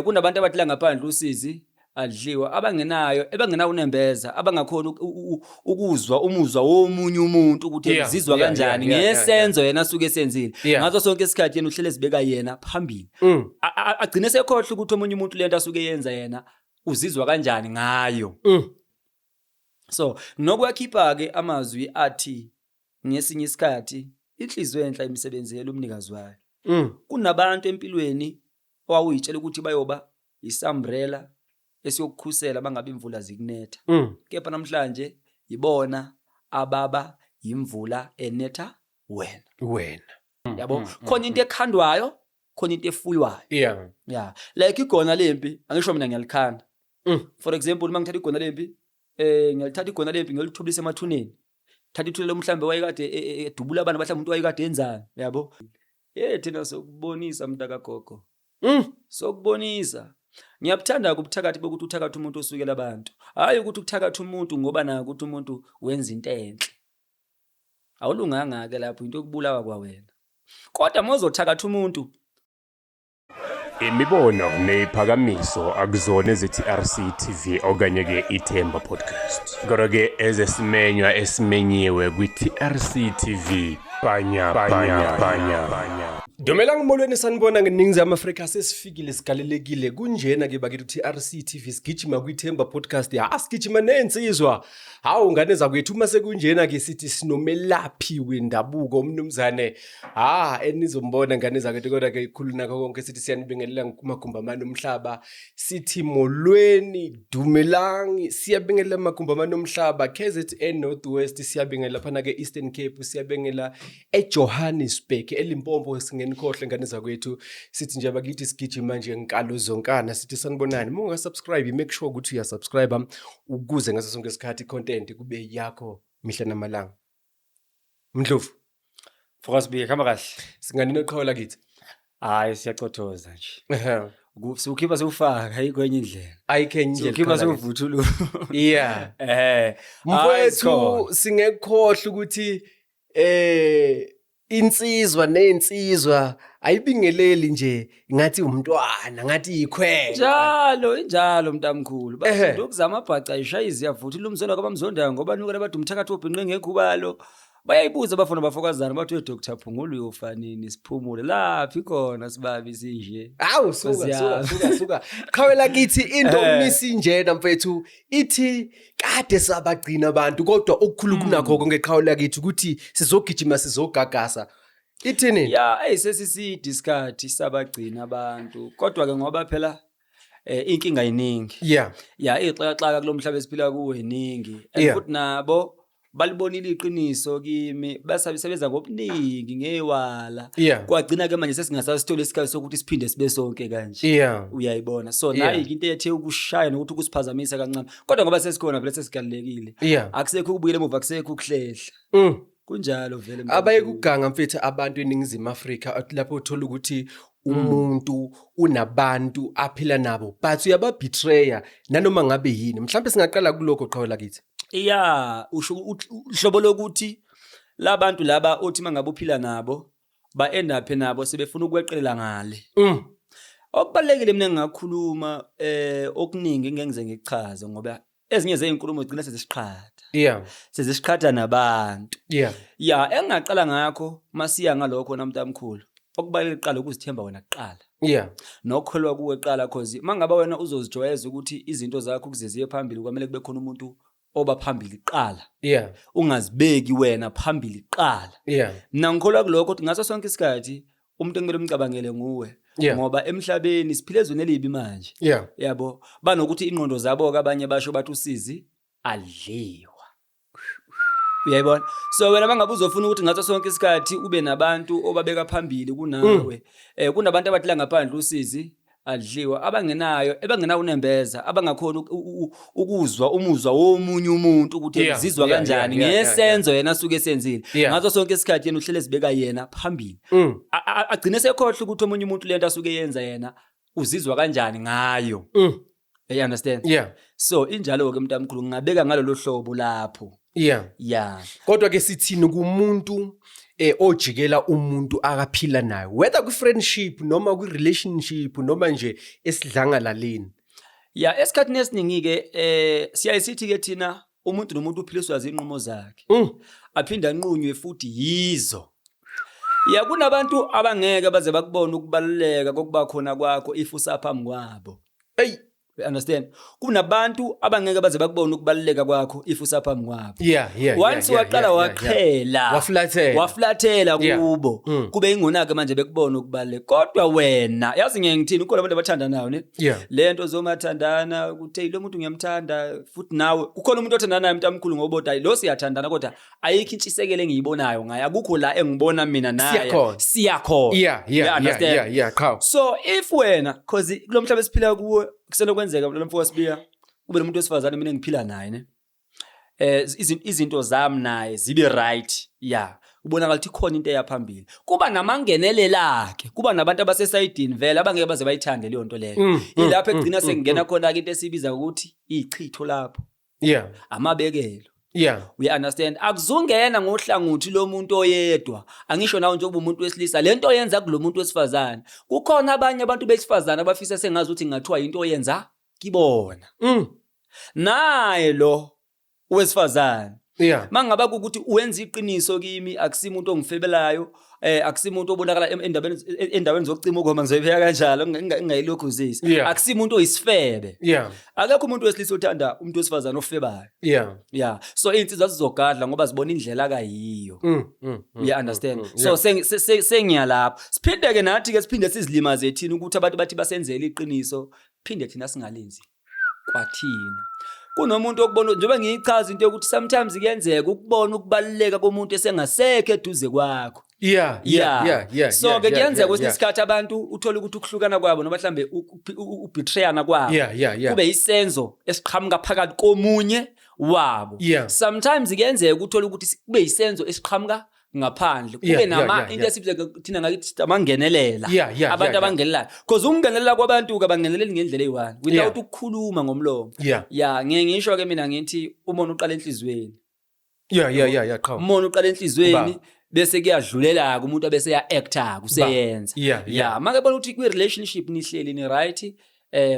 Kunabantu abathi la ngaphandle usizi adliwa, abangenayo, abangenawo unembeza, abangakhona ukuzwa umuzwa womunye umuntu ukuthi uzizwa kanjani ngesenzo yena asuke esenzile. Ngaso sonke isikhathi yena uhlele ezibeka yena phambili. Agcine sekhohlwa ukuthi omunye umuntu lento asuke yenza yena uzizwa kanjani ngayo. So nokuwakhipha-ke amazwi athi ngesinye isikhathi inhliziyo enhla imisebenzela umnikazi wayo. Kunabantu empilweni owawuyitshela ukuthi bayoba isambrela esiyokukhusela bangabe imvula zikunetha. Kepha namhlanje yibona ababa yimvula enetha wena. Wena. Yabo, khona into ekhandwayo, khona into efuywayo. Yeah. Like igona lempi, angisho mina ngiyalikhanda. For example, uma ngithatha igona lempi, ngiyalithatha igona lempi ngiyolithubulisa emathuneni. Thatha ithuna lomhlambe wayekade edubula abantu, mhlawumbe umuntu wayekade enzani, yabo? Thina sokubonisa mntaka gogo. Sokubonisa. Ngiyabuthanda ubuthakathi bokuthi uthakatha umuntu osukela abantu. Hayi ukuthi ukuthakatha umuntu ngoba nako ukuthi umuntu wenza into enhle. Awulunganga ke lapho, into yokubulawa kwawena. Kodwa uma uzothakatha umuntu. Imibono neyiphakamiso akuzona ezeTRC TV okanye ke iThemba Podcast. Kodwa ke ezesimenywa esimenyiwe kwi-TRC TV. Banya banya banya banya. Dumelang, molweni, sanibona ngeNingizimu Afrika. Sesifikile, sigalelekile kunjena ke bakithi TRC TV, sigijima kwiThemba Podcast. Ya, sigijima nensizwa. Hawu ngane zakwethu, uma sekunjena ke sithi sinomelaphi wendabuko umnumzane ha enizombona ngane zakwethu. Kodwa ke ikhulu nakho konke sithi siyanibingelela kumagumbi amane omhlaba, sithi molweni, dumelang, siyabingelela amagumbi amane omhlaba, KZN, North West, siyabingelela laphana ke Eastern Cape, siyabingelela eJohannesburg, eLimpopo, singenikhohle ngane zakwethu. Sithi nje bakithi sigijima nje nkalo zonkana, sithi sanibonani. Uma unga-subscribe, make sure ukuthi uyasubscribe ukuze ngaso sonke isikhathi content kube yakho mihla namalanga. Mndlovu. MfokaSibiya, hamba kahle. Singanini oqhawela kithi? Hayi, siyacothoza nje. Siwukhipha siwufaka, ayikho enye indlela. Ayikho enye indlela. Siwukhipha siwuvuthulula. Mfowethu, singekhohle ukuthi insizwa nezinsizwa ayibingeleli nje ngathi umntwana, ngathi yikhwele. Njalo, injalo mntamkhulu. Bafunda ukuzama amabhaca ishaya iziyavuthula umzona kwabamzondayo ngoba nuka labadu umthakathi obhinqe ngekhubalo. Bayayibuza abafana bafokazana bathi we Dr Phungula uyofanini siphumule laphi khona sibabi sinje. Hawu suka suka suka suka. Qhawela kithi into misinjena mfethu, ithi kade sabagcina abantu kodwa okukhulu kunakho konke qhawela kithi ukuthi sizogijima sizogagasa. Ithini? Ya, ey sesiside isikhathi sabagcina abantu. Kodwa ke ngoba phela inkinga iningi. Ya, ixakaxaka kulomhlaba esiphila kuwo iningi. And futhi nabo balibonile iqiniso kimi, basabe sebenza ngobuningi ngewala. Kwagcina ke manje sesingasasithola isikhathi sokuthi siphinde sibe sonke kanje. Uyayibona. So nayi into ethe ukushaya nokuthi ukusiphazamisa kancane. Kodwa ngoba sesikhona vele sesigalulekile. Akusekho ukubuyela emuva, akusekho ukuhlehla. Kunjalo vele. Abaye kuganga mfethu abantu eNingizimu Afrika lapho uthola ukuthi umuntu unabantu aphila nabo but uyababetraya nanoma ngabe yini. Mhlawumbe singaqala kulokho qhawela kithi. Ya, usho uhlobo lokuthi labantu laba othi mangabe uphila nabo ba end up nabo sebefuna ukweqelela ngale. Okubalekile mina ngingakhuluma okuningi ngeke ngize ngikuchaze ngoba ezinye zezinkulumo zigcina sezisiqhatha. Sezisiqhatha nabantu. Ya, engingaqala ngakho masiya ngalokho namntamkhulu. Okubalulekile kuqala ukuzithemba wena kuqala. Nokukholwa kuwe kuqala, cause mangaba wena uzozijwayeza ukuthi izinto zakho ukuze ziye phambili kwamele kube khona umuntu oba phambili kuqala. Ungazibeki wena phambili kuqala. Mina ngikholwa kulokho ukuthi ngaso sonke isikhathi umuntu ekumele umcabangele nguwe. Ngoba emhlabeni siphila ezweni elibi manje. Yabo, banokuthi ingqondo zabo ke abanye basho bathi usizi adliwa. Uyayibona? So wena mangabe uzofuna ukuthi ngaso sonke isikhathi ube nabantu obabeka phambili kunawe. Kunabantu abathi la ngaphandle usizi adliwa, abangenayo, abangenawo unembeza, abangakhona ukuzwa umuzwa womunye umuntu ukuthi uzizwa kanjani ngesenzo yena asuke esenzile. Ngaso sonke isikhathi yena uhlele ezibeka yena phambili. Agcine sekhohlwa ukuthi omunye umuntu lento asuke yenza yena uzizwa kanjani ngayo. You understand? So injalo ke mntamkhulu, ngingabeka ngalolu hlobo lapho. Kodwa ke sithini kumuntu Ojikela umuntu akaphila naye, whether kwi-friendship noma kwi-relationship noma nje esidlangalaleni. Ya, esikhathini esiningi-ke siyaye sithi-ke thina umuntu nomuntu uphiliswa zinqumo zakhe, aphinde anqunywe futhi yizo. Ya, kunabantu abangeke baze bakubone ukubaluleka kokuba khona kwakho if usaphambi kwabo. Eyi. You understand? Kunabantu abangeke baze bakubone ukubaluleka kwakho if usaphambi kwabo. Once waqala waqhela, Waflathela. Waflathela kubo. Kube ingona-ke manje bekubona ukubaluleka. Kodwa wena, yazi ngeke ngithini, kukhona abantu abathandanayo ne? Le nto zomathandana, ukuthi hey lo muntu ngiyamthanda futhi nawe kukhona umuntu othandana naye mntamkhulu ngoba uthi lo siyathandana kodwa ayikho intshisekelo engiyibonayo ngaye, akukho la engibona mina naye Siyakhona. Siyakhona. You understand? Yeah, qhawe. So if wena, cause kulo mhlaba esiphila kuwo kusenokwenzeka lo mfo wasibiya kube nomuntu wesifazane mina engiphila naye ne, izinto zami naye zibe right, yeah, kubonakala ukuthi ikhona into eyaphambili, kuba namangenelela ke, kuba nabantu abasesayidini vele abangeke baze bayithande leyo nto leyo. Ilapho egcina sekungena khona ke into esibiza ukuthi ichitho lapho, amabekelo. We understand, akuzungena ngohlangothi lomuntu oyedwa. Angisho nawe njengoba umuntu wesilisa, lento oyenza kulo muntu wesifazane, kukhona abanye abantu besifazane abafisa sengazi ukuthi ngathiwa into oyenza kibona. Naye lo wesifazane, mangaba ukuthi wenza iqiniso kimi, akusimuntu ongifebelayo, akusimuntu obonakala endaweni zokucima ukoma, ngizoyibeka kanjalo, ngingayilokhuzisi. Akusimuntu oyisifebe. Akekho umuntu wesilisa othanda umuntu wesifazane ofebayo. Yeah, so iy'nsizwa zizogadla ngoba zibona indlela akayiyo. You understand? So sengiyalapho, siphinde-ke nathi-ke siphinde sizilimaze thina ukuthi abantu bathi basenzele iqiniso, phinde thina singalenzi kwathina. Kunomuntu okubona, njengoba ngiyichaza into yokuthi sometimes kuyenzeka ukubona ukubaluleka komuntu esengasekho eduze kwakho. So ke kuyenzeka kwesinye isikhathi abantu uthole ukuthi ukuhlukana kwabo noma mhlambe ubetrayana kwabo kube isenzo esiqhamuka phakathi komunye wabo. Sometimes kuyenzeka uthole ukuthi kube isenzo esiqhamuka ngaphandle, kube nama into esibiza thina ngakithi amangenelela, abantu abangenelayo, because ukungenelela kwabantu ke abangeneleli ngendlela eyi-one without ukukhuluma ngomlomo. Ya, ngiye ngisho ke mina ngithi umona uqala enhliziyweni. Yeah, qhawe. Umona uqala enhliziyweni, Ba. bese kuyadlulela ke umuntu abese ya acta kuseyenza. Ya, make bona ukuthi kwi relationship nihleli ni right,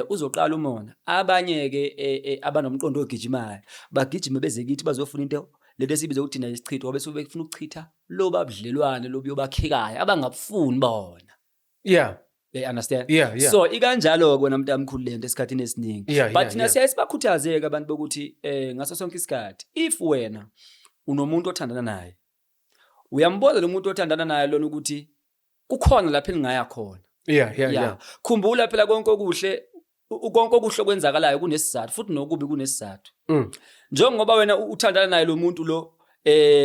uzoqala umona. Abanye ke abanomqondo ogijimayo bagijime beze kithi bazofuna into lento esibiza ukuthi thina isichitho, bese befuna ukuchitha lo babudlelwane lobuyobakhekayo abangabufuni bona. They understand? Yeah. So ikanjalo ke wena mntamkhulu lento esikhathini esiningi. But thina siyaye sibakhuthazeke abantu bokuthi ngaso sonke isikhathi if wena unomuntu othandana naye, uyambona lo muntu othandana naye lona ukuthi kukhona lapho eningaya khona. Khumbula phela konke okuhle, konke okuhle okwenzakalayo kunesizathu, futhi nokubi kunesizathu. Njengoba wena uthandana naye lo muntu lo,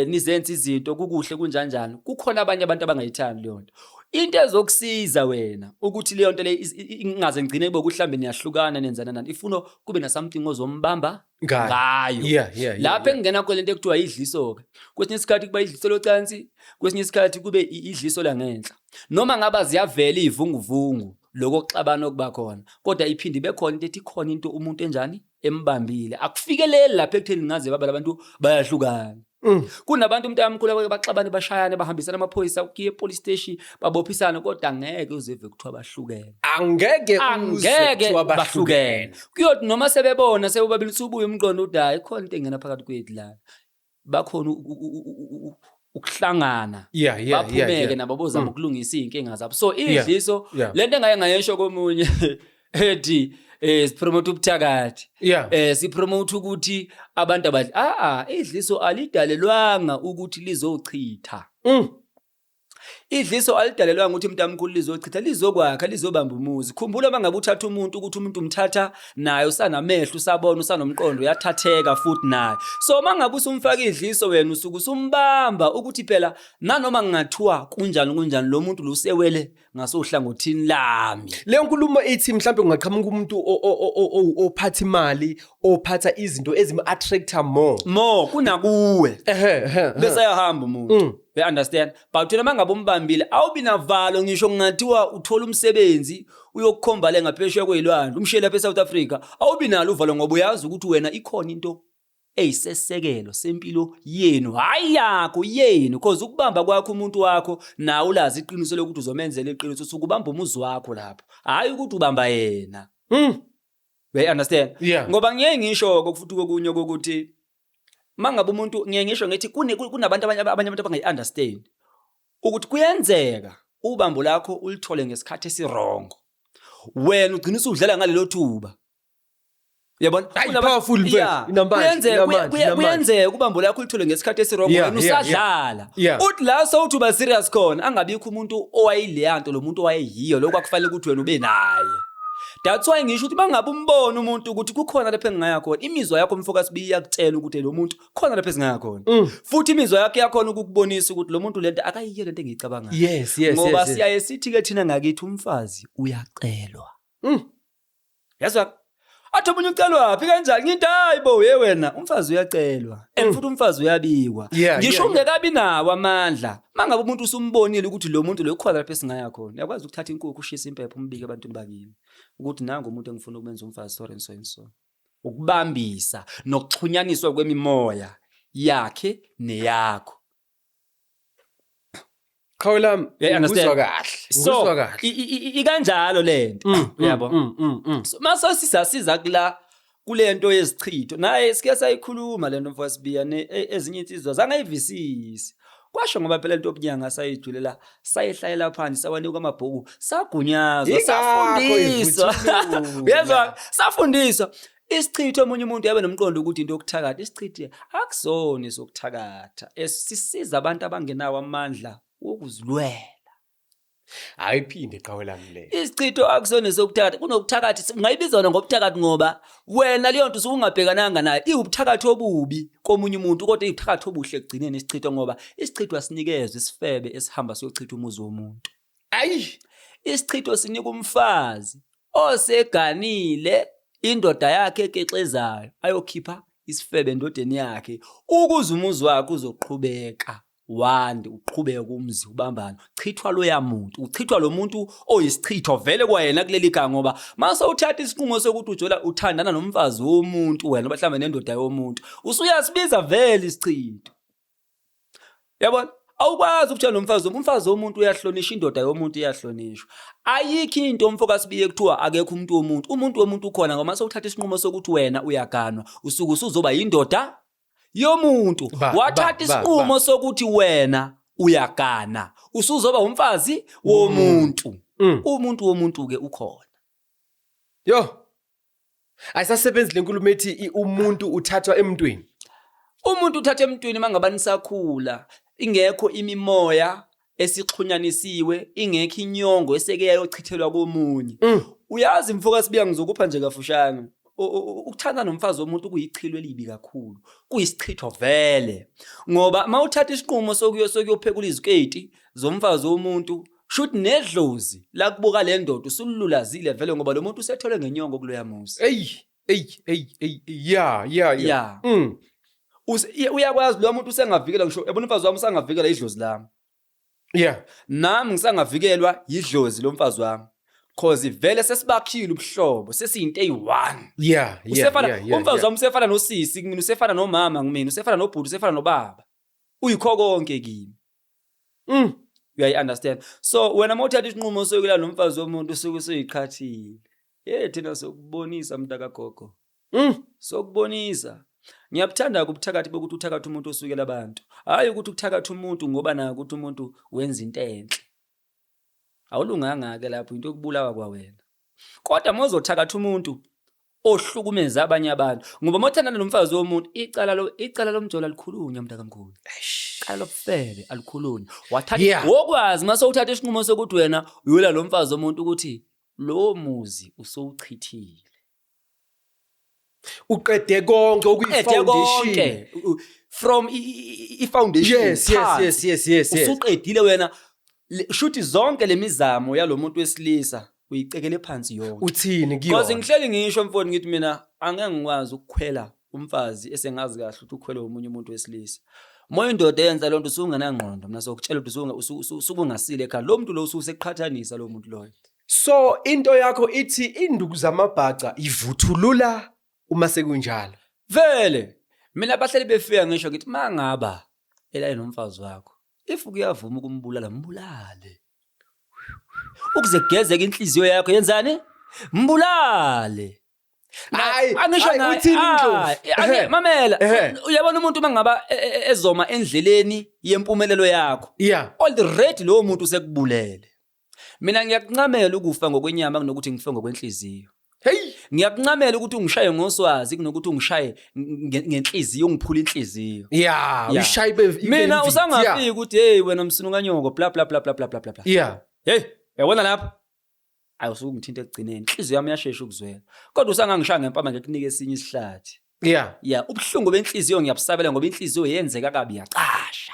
nizenza izinto kukuhle kunjanjani, kukhona abanye abantu abangayithandi leyo nto. Into ezokusiza wena ukuthi leyo nto le ingaze ngigcine kube ukuthi mhlambe niyahlukana nenzana nani, ifuna kube na something ozombamba Ngayo. ngayo. Lapho engingena khona lento ekuthiwa idliso ke, kwesinye isikhathi kuba idliso locansi, kwesinye isikhathi kube idliso langenhla, noma ngaba ziyavela ivunguvungu lokho kuxabana okuba khona, kodwa iphinde ibe khona into ethi khona into umuntu enjani embambile, akufikeleli lapha ekutheni ngaze baba labantu bayahlukana. Kunabantu umuntu amkhulu abake baxabane, bashayane, bahambisana amaphoyisa kuye police station, babophisana, kodwa angeke uzeve kuthiwa bahlukene. Angeke uzwe Angeke kuthiwa bahlukene. Bahlukene. Kuyothi noma sebebona sebobabili usubuye umqondo uthi hayi khona into engena phakathi kwethu la, bakhona ukuhlangana, baphumeke nabo bozama ukulungisa iy'nkinga zabo. So idliso lento engaye ngayesho komunye ethi sipromote ubuthakathi, sipromote ukuthi abantu abadli, a a idliso alidalelwanga ukuthi lizochitha. Idliso alidalelwanga ukuthi mntamkhulu lizochitha, lizokwakha, lizobamba umuzi. Khumbula uma ngabe uthatha umuntu ukuthi umuntu umthatha naye usanamehlo, usabona, usanomqondo, uyathatheka futhi naye. So uma ngabe usumfaka idliso wena usuke usumbamba ukuthi phela nanoma kungathiwa kunjani kunjani lo muntu lo usewele ngasohlangothini lami. Leyo nkulumo ithi mhlawumbe kungaqhamuka umuntu ophatha imali, ophatha izinto ezim-attracta more. More kunakuwe. Ehhe, ehhe, ehhe. Bese ayahamba umuntu. You understand? But wena mangabe umbambile awubi navalo, ngisho kungathiwa uthola umsebenzi uyokukhomba le ngaphesheya kwezilwandle, umshiye lapha eSouth Africa, awubi nalo uvalo ngoba uyazi ukuthi wena ikhona into Eyisesekelo sempilo yenu, hhayi yakho, yenu, cause ukubamba kwakho umuntu wakho nawe ulazi iqiniso lokuthi uzomenzela iqiniso, usuke ubamba umuzi wakho lapho, hhayi ukuthi ubamba yena. You understand? Yeah. Ngoba ngiye ngisho futhi kokunye kokuthi mangabe umuntu, ngiye ngisho ngithi kunabantu abanye abantu abangayi-understand ukuthi kuyenzeka ubambo lakho ulithole ngesikhathi esiwrong, wena ugcina usudlala ngalelo thuba. Uyabona? Hayi, powerful mfethu. Inamandla, inamandla, inamandla. Kuyenzeka ubambo lakho ulithole ngesikhathi esiwrong, wena usadlala. Uthi la sowuthi uba serious khona, angabikho umuntu owayileya nto, lo muntu owayeyiyo lokho akufanele ukuthi wena ube naye. That's why ngisho ukuthi mangabe umbona umuntu ukuthi kukhona lapho engingaya khona, imizwa yakho mfoka Sibiya iyakutshela ukuthi lo muntu khona lapho esingaya khona. Futhi imizwa yakho iyakhona ukukubonisa ukuthi lo muntu lento akayiyo lento engiyicabangayo. Ngoba siyaye sithi ke thina ngakithi umfazi uyacelwa. Yazwa? Athi omunye ucelwaphi kanjani? Ngithi hayi bo, ye wena, umfazi uyacelwa. And futhi umfazi uyabikwa. Ngisho ungekabi nawo amandla. Mangabe umuntu usumbonile ukuthi lo muntu lo ukhona lapho esingaya khona, uyakwazi ukuthatha inkukhu ushise impepho umbike ebantwini bakini ukuthi nangu umuntu engifuna ukumenza umfazi, so and so and so. Ukubambisa nokuxhunyaniswa kwemimoya yakhe neyakho. Qhawe lami, Yeah, understand. ngikuzwa kahle. So, Ngikuzwa kahle. Ikanjalo lento. Uyabo? So, mase sisasiza kula kulento yezichitho, naye sike sayikhuluma lento mfowethu Sibiya, ezinye insizwa zangayivisisi. Kwasho ngoba phela into yobunyanga sayijulela, sayihlalela phansi, sawanika amabhuku, sagunyazwa, Yingakho safundiswa. ivuthulula. Uyezwa? Safundiswa. Isichitho omunye umuntu yabe nomqondo ukuthi into yokuthakatha, isichitho akusona esokuthakatha, esisiza abantu abangenawo amandla wokuzilwela. Hayi, phinde qhawe lami le. Isichitho akusona esokuthakatha, kunokuthakatha, ungayibiza wena ngobuthakathi ngoba wena leyo nto usuke ungabhekananga nayo, iwubuthakathi obubi komunye umuntu, kodwa iwubuthakathi obuhle ekugcineni isichitho, ngoba isichitho asinikezwe isifebe esihamba siyochitha umuzi womuntu. Ayi, isichitho sinika umfazi oseganile indoda yakhe ekexezayo ayokhipha isifebe endodeni yakhe ukuze umuzi wakhe uzoqhubeka wande, uqhubeke umzi ubambane. Chithwa loya muntu, uchithwa lo muntu oyisichitho vele kwayena kuleli ganga, ngoba mase uthatha isinqumo sokuthi ujola uthandana nomfazi womuntu wena, mhlawumbe nendoda yomuntu, usuyasibiza vele isichitho. Yabona? Awukwazi ukutshela nomfazi womuntu, umfazi womuntu uyahlonishwa, indoda yomuntu iyahlonishwa. Ayikho into mfo kaSibiya kuthiwa akekho umuntu womuntu. Umuntu womuntu ukhona, ngoba mase uthatha isinqumo sokuthi wena uyaganwa, usuke usuzoba yindoda yomuntu. Wathatha isinqumo sokuthi wena uyagana, usuzoba umfazi womuntu. Umuntu womuntu ke ukhona. Yo. Ayisasebenzi lenkulumo ethi umuntu uthathwa emntwini. Umuntu uthathwa emntwini mangabe nisakhula, ingekho imimoya esixhunyanisiwe, ingekho inyongo eseke yayochithelwa komunye. Uyazi mfoka Sibiya, ngizokupha nje kafushane. Ukuthanda nomfazi womuntu kuyichilo elibi kakhulu, kuyisichitho vele, ngoba mawuthatha isinqumo sokuyophekula iziketi zomfazi womuntu, shuthi nedlozi lakubuka le ndoda usululazile vele, ngoba lo muntu usetholwe ngenyongo kuloya muzi. Ey, ey, ey, ey, ya, ya, ya. Ya. Uyakwazi lo muntu usengavikela, ngisho yabona umfazi wami usangavikela idlozi lami. Nami ngisangavikelwa yidlozi lomfazi wami. Cause vele sesibakhile ubuhlobo, sesiyinto eyi-one. Usefana umfazi wami usefana nosisi kumina, usefana nomama kumina, usefana nobhuti, usefana nobaba. Uyikho konke kimi. Uyayi understand. So wena mawuthatha isinqumo sokulala nomfazi womuntu usuke usuyiqhathile. Hey, thina sokubonisa mntaka gogo. Sokubonisa. Ngiyabuthanda ubuthakathi bokuthi uthakatha umuntu osukela abantu. Hayi ukuthi ukuthakatha umuntu ngoba nako ukuthi umuntu wenza into enhle. Awulunganga ke lapho, into yokubulawa kwawena. Kodwa mawuzothakatha umuntu ohlukumeza abanye abantu, ngoba mawuthandana nomfazi womuntu, icala lomjolo alikhulunywa mntakamkhulu. Icala lobufebe alikhulunywa. Wathatha wokwazi mase uthatha isinqumo sokuthi wena uyola lo mfazi womuntu ukuthi lowo muzi usowuchithile. Uqede konke Uqede okuyi-foundation. konke. From i-foundation phansi. Usuqedile wena. Shuthi zonke lemizamo yalomuntu wesilisa uyicekele phansi yonke. Uthini Because kuyona? ngihleli ngisho mfowethu ngithi mina angeke ngikwazi ukukhwela umfazi esengazi kahle ukuthi ukhwele omunye umuntu wesilisa. Moya indoda eyenza lonto usungenangqondo, mina sokutshela ukuthi usukungasile ekhaya. Lo muntu lo ususeqhathanisa lo muntu loyo. So into yakho ithi induku zamabhaca ivuthulula uma sekunjalo. Vele. Mina bahleli befika ngisho ngithi mangaba elale nomfazi wakho, if kuyavuma ukumbulala mbulale. Ukuze kugezeke inhliziyo yakho yenzani? Mbulale. Hayi, Angisho hayi, naye, uthini Ndlovu? hayi, Ehhe. Mamela, Ehhe. uyabona umuntu mangaba ezoma endleleni yempumelelo yakho. Already lowo muntu usekubulele. Mina ngiyakuncamela ukufa ngokwenyama kunokuthi ngife ngokwenhliziyo. Hey, Ngiyakuncamela ukuthi ungishaye ngoswazi kunokuthi ungishaye ngenhliziyo ungiphula inhliziyo. Yeah, uyishaye ibe ibe Mina imvithi, usangafiki ukuthi hey wena msunu kanyoko bla bla bla bla bla bla bla. Yeah. Hey, uyabona lapha? Ayi usuke ungithinta ekugcineni. Inhliziyo yami iyashesha ukuzwela. Kodwa usangangishaya ngempama ngikunike esinye isihlathi. Yeah, ubuhlungu benhliziyo ngiyabusabela ngoba inhliziyo yenzeka kabi yacasha.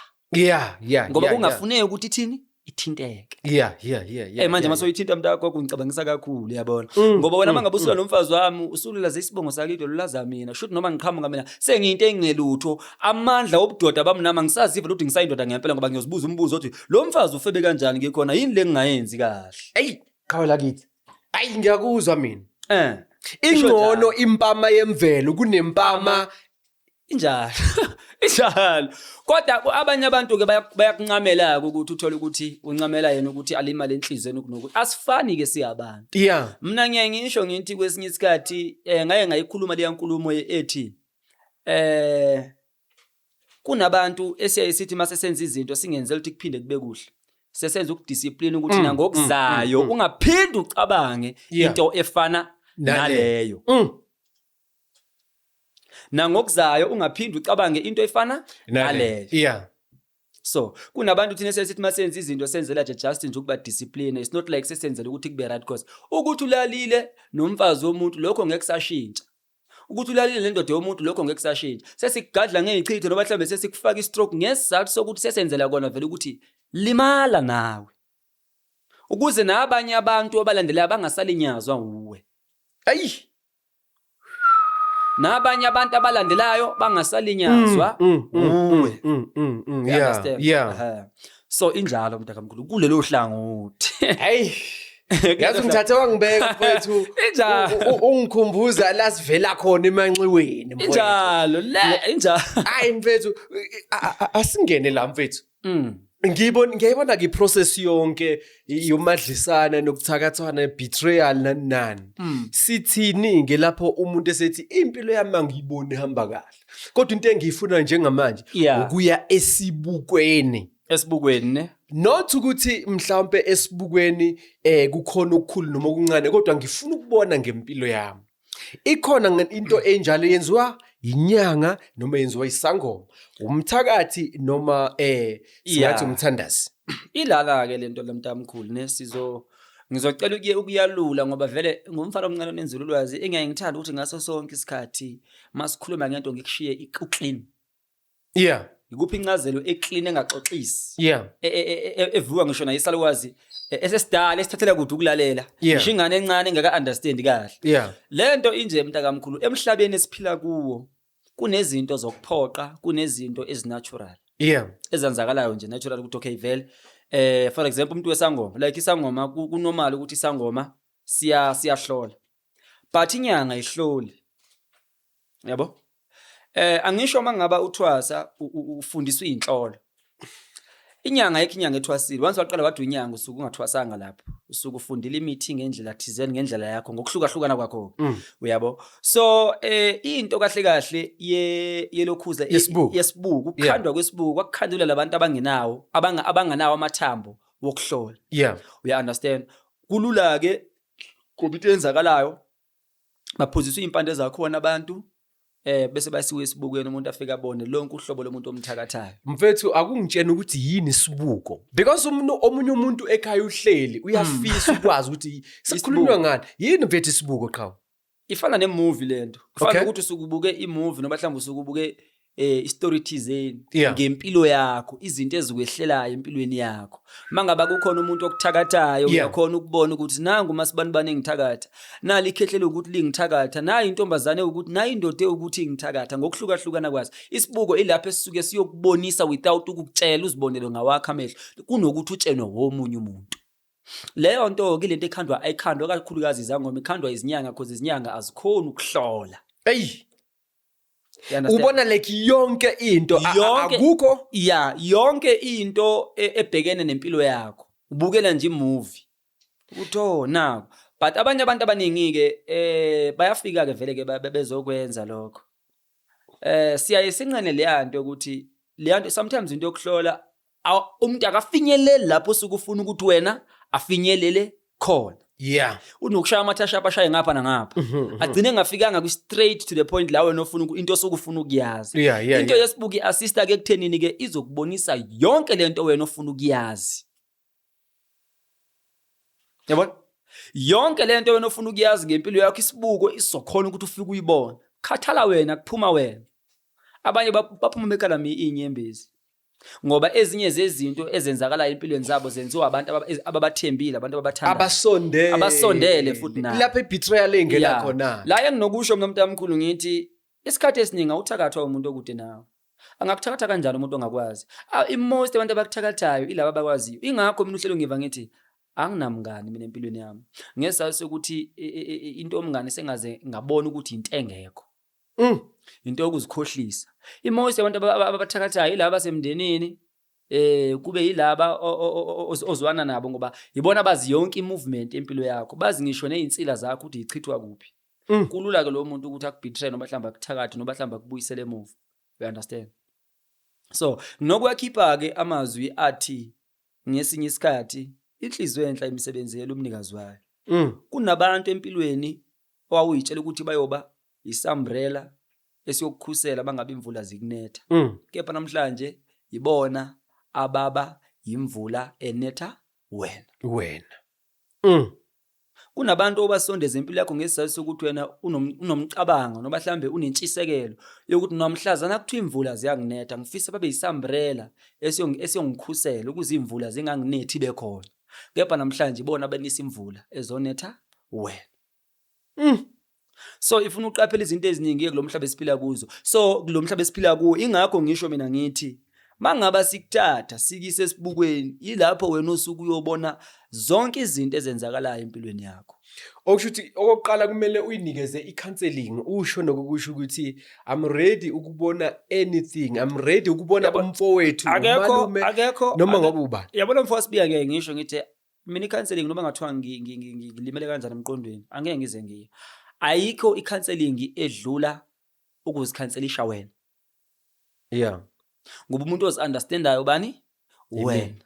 Ngoba kungafuneki ukuthi ithini? Ithinteke. Yeah. Eh manje mase uyithinta mntakho kungicabangisa kakhulu uyabona. Ngoba wena mangabe usuka nomfazi wami usululaza isibongo sakithi lulaza mina. Shuthi noma ngiqhamuka mina sengiyinto engelutho. Amandla obudoda bami nami angisaziva ukuthi ngisayindoda ngempela ngoba ngiyozibuza umbuzo othi lo mfazi ufebe kanjani ngikhona yini le ngingayenzi kahle. Ey, qhawe lakithi. Ayi ngiyakuzwa mina. Isho Ingcono njalo. impama yemvelo kunempama Injalo. Injalo. Kodwa abanye abantu ke bayakuncamela ke ukuthi uthole ukuthi uncamela yena ukuthi alimale enhlizweni kunokuthi asifani ke siyabantu. Mina ngiye ngisho ngithi kwesinye isikhathi ngaye ngayikhuluma leya nkulumo ethi kunabantu esiyaye sithi mase senza izinto singenzela ukuthi kuphinde kube kuhle. Sesenza ukudiscipline ukuthi nangokuzayo ungaphinde ucabange into efana Nale. naleyo. Nangokuzayo ungaphinde ucabange into efana naleyo. So kunabantu thina sesithi masenza izinto senzela nje just nje ukuba discipline. It's not like sesenzela ukuthi kube right because ukuthi ulalile nomfazi womuntu lokho ngeke kusashintsha. Ukuthi ulalile nendoda yomuntu lokho ngeke kusashintsha. Sesikugadla ngezichitho noma mhlambe sesikufaka istroke ngesizathu sokuthi sesenzela kona vele ukuthi limala nawe. Ukuze nabanye abantu abalandelayo bangasalinyazwa uwe. Ayi. Nabanye abantu abalandelayo bangasalinyazwa uwe. You understand? So injalo mntakamkhulu kulelo hlangothi. Hey. Yazi ngithathe wangibeka mfowethu. Injalo. Ungikhumbuza la sivela khona emanxiweni mfowethu. Injalo le injalo. Hayi mfethu asingene la mfethu. Ngiyibona ke process yonke yomadlisana nokuthakathwana betrayal nani nani. Sithini nge lapho umuntu esethi impilo yami angiyiboni ihamba kahle. Kodwa into engiyifuna njengamanje ukuya esibukweni. Esibukweni ne? Not ukuthi mhlawumbe esibukweni kukhona okukhulu noma okuncane kodwa ngifuna ukubona ngempilo yami. Ikhona into enjalo yenziwa inyanga noma yenziwa isangoma, umthakathi noma singathi umthandazi. Ilala ke lento lamntamkhulu ne ngizocela ukuyalula ngoba vele ngumfana omncane onenzululwazi engiyaye ngithanda ukuthi ngaso sonke isikhathi masikhuluma ngento ngikushiye i-clean. Ngikuphi incazelo eclean engaxoxisi? Evuka ngisho naye isalukwazi esesidala esithathela kude ukulalela. Ngisho ingane encane engaka understand kahle. Lento inje mntakamkhulu emhlabeni esiphila kuwo kunezinto zokuphoqa, kunezinto ezinatural. Ezenzakalayo nje natural ukuthi okay vele for example umuntu wesangoma like isangoma kunormal ukuthi isangoma siyahlola. But inyanga ihloli. Yabo? Angisho mangaba uthwasa ufundiswa inhlolo. Inyanga ayikho inyanga ethwasile. Once waqala wathi inyanga usuke ungathwasanga lapho. Usuke ufundile imithi ngendlela thizeni ngendlela yakho ngokuhlukahlukana kwakho. Uyabo? So into kahle kahle yelokhuza Yesibuko. yesibuko, ukukhandwa kwesibuko kwakukhandela labantu abangenawo, abanganawo amathambo wokuhlola. Uya understand? Kulula ke ngoba into eyenzakalayo baphuziswa impande zakhona abantu bese basiwe esibukweni umuntu afike abone lonke uhlobo lomuntu omthakathayo. Mfethu akungitshena ukuthi yini isibuko because omunye umuntu ekhaya uhleli uyafisa ukwazi ukuthi sekukhulunywa ngani. Yini mfethu isibuko qhawe? Ifana nemovie lento. Kufana ukuthi usukubuke imovie noma mhlawumbe usukubuke istory thizeni ngempilo yakho, izinto ezikwehlelayo empilweni yakho. Mangaba kukhona umuntu okuthakathayo, uyakhona ukubona ukuthi nangu masibanibani engithakatha, nali ikhehlelo ukuthi lingithakatha, nayi intombazane ukuthi, nayi indoda ukuthi ingithakatha ngokuhlukahlukana kwazo. Isibuko ilapho esisuke siyokubonisa without ukukutshela, uzibonele ngawakho amehlo kunokuthi utshenwe womunye umuntu. Leyo nto ke lento ekhandwa ayikhandwa kakhulukazi izangoma, ikhandwa izinyanga because izinyanga azikhoni ukuhlola. Ey. You understand? Ubona like yonke into akukho. Yeah, yonke into ebhekene nempilo yakho. Ubukela nje imovie. Uthi oh nako. But abanye abantu abaningi ke bayafika ke vele ke bezokwenza lokho. Siyaye sinqene leya nto ukuthi leya nto sometimes into yokuhlola umuntu akafinyeleli lapho usuke ufuna ukuthi wena afinyelele khona. Unokushaya amathasha abashaye ngapha nangapha. Agcine engafikanga kwi straight to the point la wena ofuna into osukufuna ukuyazi. Into yesibuki assista ke ekuthenini ke izokubonisa yonke lento wena ofuna ukuyazi. Yabona? Yonke lento wena ofuna ukuyazi ngempilo yakho isibuko izokhona ukuthi ufike uyibone. Khathala wena kuphuma wena. Abanye baphuma bekhala inyembezi. Ngoba ezinye zezinto ezenzakalayo empilweni zabo zenziwa abantu ababathembile, abantu ababathandayo. Abasondele. Abasondele futhi nabo. Lapho i-betrayal engena khona. La enginokusho mina mntamkhulu ngithi isikhathi esiningi awuthakathwa umuntu okude nawe. Angakuthakatha kanjani umuntu ongakwazi? I-most abantu abakuthakathayo ilaba abakwaziyo. Ingakho mina uhlelo ngiva ngithi anginamngani mina empilweni yami. Ngesizathu sokuthi into yomngani sengaze ngabona ukuthi into engekho. Into yokuzikhohlisa. I-most abantu abathakathayo ilaba basemndenini, kube yilaba ozwana nabo ngoba yibona abazi yonke i-movement empilo yakho, bazi ngisho nezinsila zakho ukuthi ichithwa kuphi. Kulula ke lo muntu ukuthi akubetray noma mhlawumbe akuthakathe noma mhlawumbe akubuyisele emuva. You understand? So nokuwakhipha ke amazwi athi ngesinye isikhathi inhliziyo enhla imisebenzela umnikazi wayo. Kunabantu empilweni owawuyitshela ukuthi bayoba isambrella esiyokukhusela bangabe imvula zikunetha. Kepha namhlanje ibona ababa imvula enetha wena. Wena. Kunabantu obasondeza impilo yakho ngesizathu sokuthi wena unomcabango noma mhlambe unentshisekelo yokuthi nomhlazana kuthiwa imvula ziyanginetha ngifisa babe yisambrella esiyongikhusela ukuze imvula zinganginethi bekhona. Kepha namhlanje ibona abenisa imvula ezonetha wena. So ifuna uqaphela izinto eziningi kulo mhlaba esiphila kuzo. So kulo mhlaba esiphila kuwo ingakho ngisho mina ngithi mangaba sikuthatha sikise esibukweni yilapho wena osuke uyobona zonke izinto ezenzakalayo empilweni yakho. Okusho ukuthi okokuqala kumele uyinikeze i-counseling, usho nokukusho ukuthi I'm ready ukubona anything, I'm ready ukubona umfowethu, umalume, noma ngabe ubani. Yabona mfowethu Sibiya ke ngisho ngithi mina i-counseling noma ngathiwa ngilimele kanjani emqondweni angeke ngize ngiye. Ayikho i-counseling edlula ukuzikhanselisha wena. Ngoba umuntu ozi-understandayo ubani? Wena.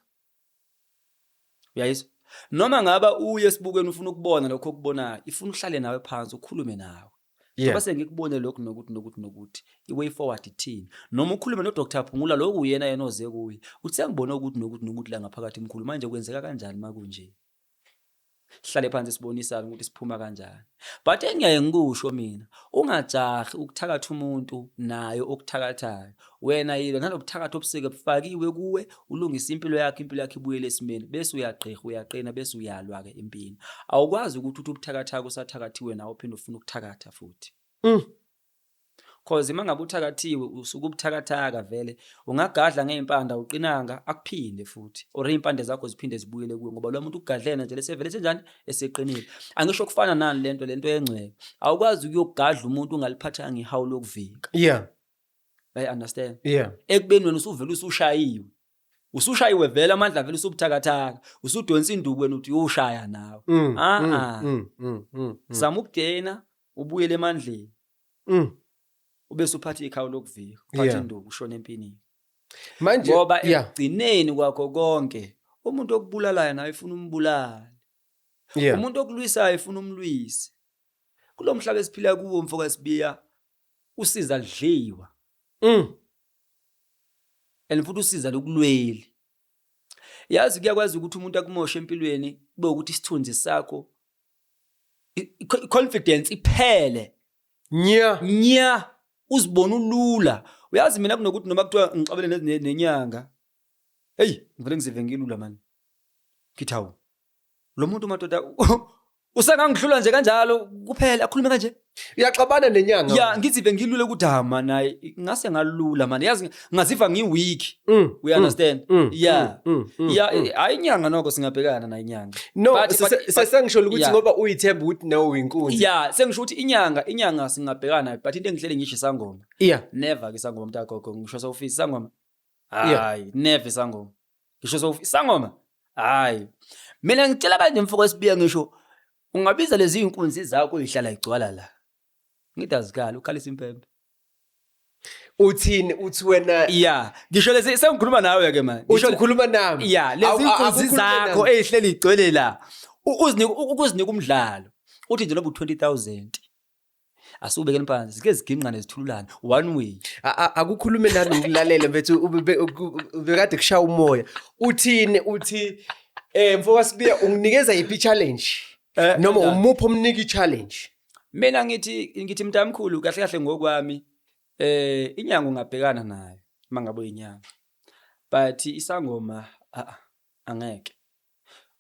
Uyayizwa? Noma ngaba uye esibukweni ufuna ukubona lokho okubonayo, ifuna uhlale nawe phansi ukhulume nawe. Ngoba sengikubone lokhu nokuthi nokuthi nokuthi, i-way forward ithini? Noma ukhulume no-Dr Phungula lokhu uyena yena oze kuye. Uthi sengibone ukuthi nokuthi nokuthi la ngaphakathi mkhulu, manje kwenzeka kanjani makunje? Sihlale phansi sibonisane ukuthi siphuma kanjani. But engiyaye ngikusho mina, ungajahi ukuthakatha umuntu naye okuthakathayo. Wena yilo nalobuthakatha obusuke bufakiwe kuwe, ulungise impilo yakho, impilo yakho ibuyele esimeni, bese uyagqirha, uyaqina, bese uyalwa ke empini. Awukwazi ukuthi uthi ubuthakathaka usathakathiwe nawe uphinde ufune ukuthakatha futhi. Cause uma ngabe uthakathiwe usuke ubuthakathaka vele, ungagadla ngey'mpande awuqinanga akuphinde futhi or iy'mpande zakho ziphinde zibuyele kuwe ngoba lo muntu ugadlena nje lesevele senjani eseqinile. Angisho kufana nani lento lento yengcwele. Awukwazi ukuyogadla umuntu ungaliphathanga ihawu lokuvika. I understand. Ekubeni wena usuvele usushayiwe. Usushayiwe vele amandla vele usubuthakathaka. Usudonsa induku wena uthi uyoshaya nawe. Zama ukugena ubuyele emandleni. Ube usuphatha ikhawu lokuvika, uphathe induku ushone empini. Manje ngoba ekugcineni kwakho konke umuntu okubulalayo naye ufuna umbulale. Umuntu okulwisayo ufuna umlwise. Kulomhlaba esiphila kuwo mfoka Sibiya usiza lidliwa. And futhi usiza lokulweli. Yazi kuyakwazi ukuthi umuntu akumoshe empilweni kube ukuthi isithunzi sakho i-confidence iphele. Nya. Nya. Uzibona ulula. Uyazi mina kunokuthi noma kuthiwa ngixabene nenyanga. Hey, ngivele ngizive ngilula man. Ngithi hawu. Lo muntu madoda usengangihlula nje kanjalo kuphela akhulume kanje. Uyaxabana nenyanga. Ya, ngithi bengilule ukuthi ha man, hayi ngase ngalula man, yazi ngaziva ngi-weak. We understand? Yeah. Yeah, hayi inyanga nokho singabhekana nayo inyanga. No, sengisho ukuthi ngoba uyithemba ukuthi nawe uyinkunzi. Yeah, sengisho ukuthi inyanga singabhekana nayo, but into engihlele ngisho isangoma. Never ke isangoma mntagogo, ngisho sewufisa isangoma. Hayi, never isangoma. Ngisho sewufisa isangoma. Hayi. Mina ngitshela abantu mfoko esibiya ngisho ungabiza lezi inkunzi zakho ihlala igcwala la. Ngithi azikali ukhalisa impempe. Uthini uthi wena? Yeah, ngisho lezi sengikhuluma nawe ke manje. Ngisho ukhuluma nami. Yeah, lezi inkunzi zakho ezihleli igcwele la. Uzinika ukuzinika umdlalo. Uthi nje lobu 20000. Asubekeni phansi, sike zigingqane zithululane one way. Akukhulume nami ngikulalele mfethu, ubekade kushaya umoya. Uthini uthi mfoka Sibiya unginikeza yiphi challenge? Noma umuphi omnika i-challenge? Mina ngithi mntamkhulu kahle kahle ngokwami inyanga ungabhekana nayo mangabe uyinyanga. But isangoma a angeke.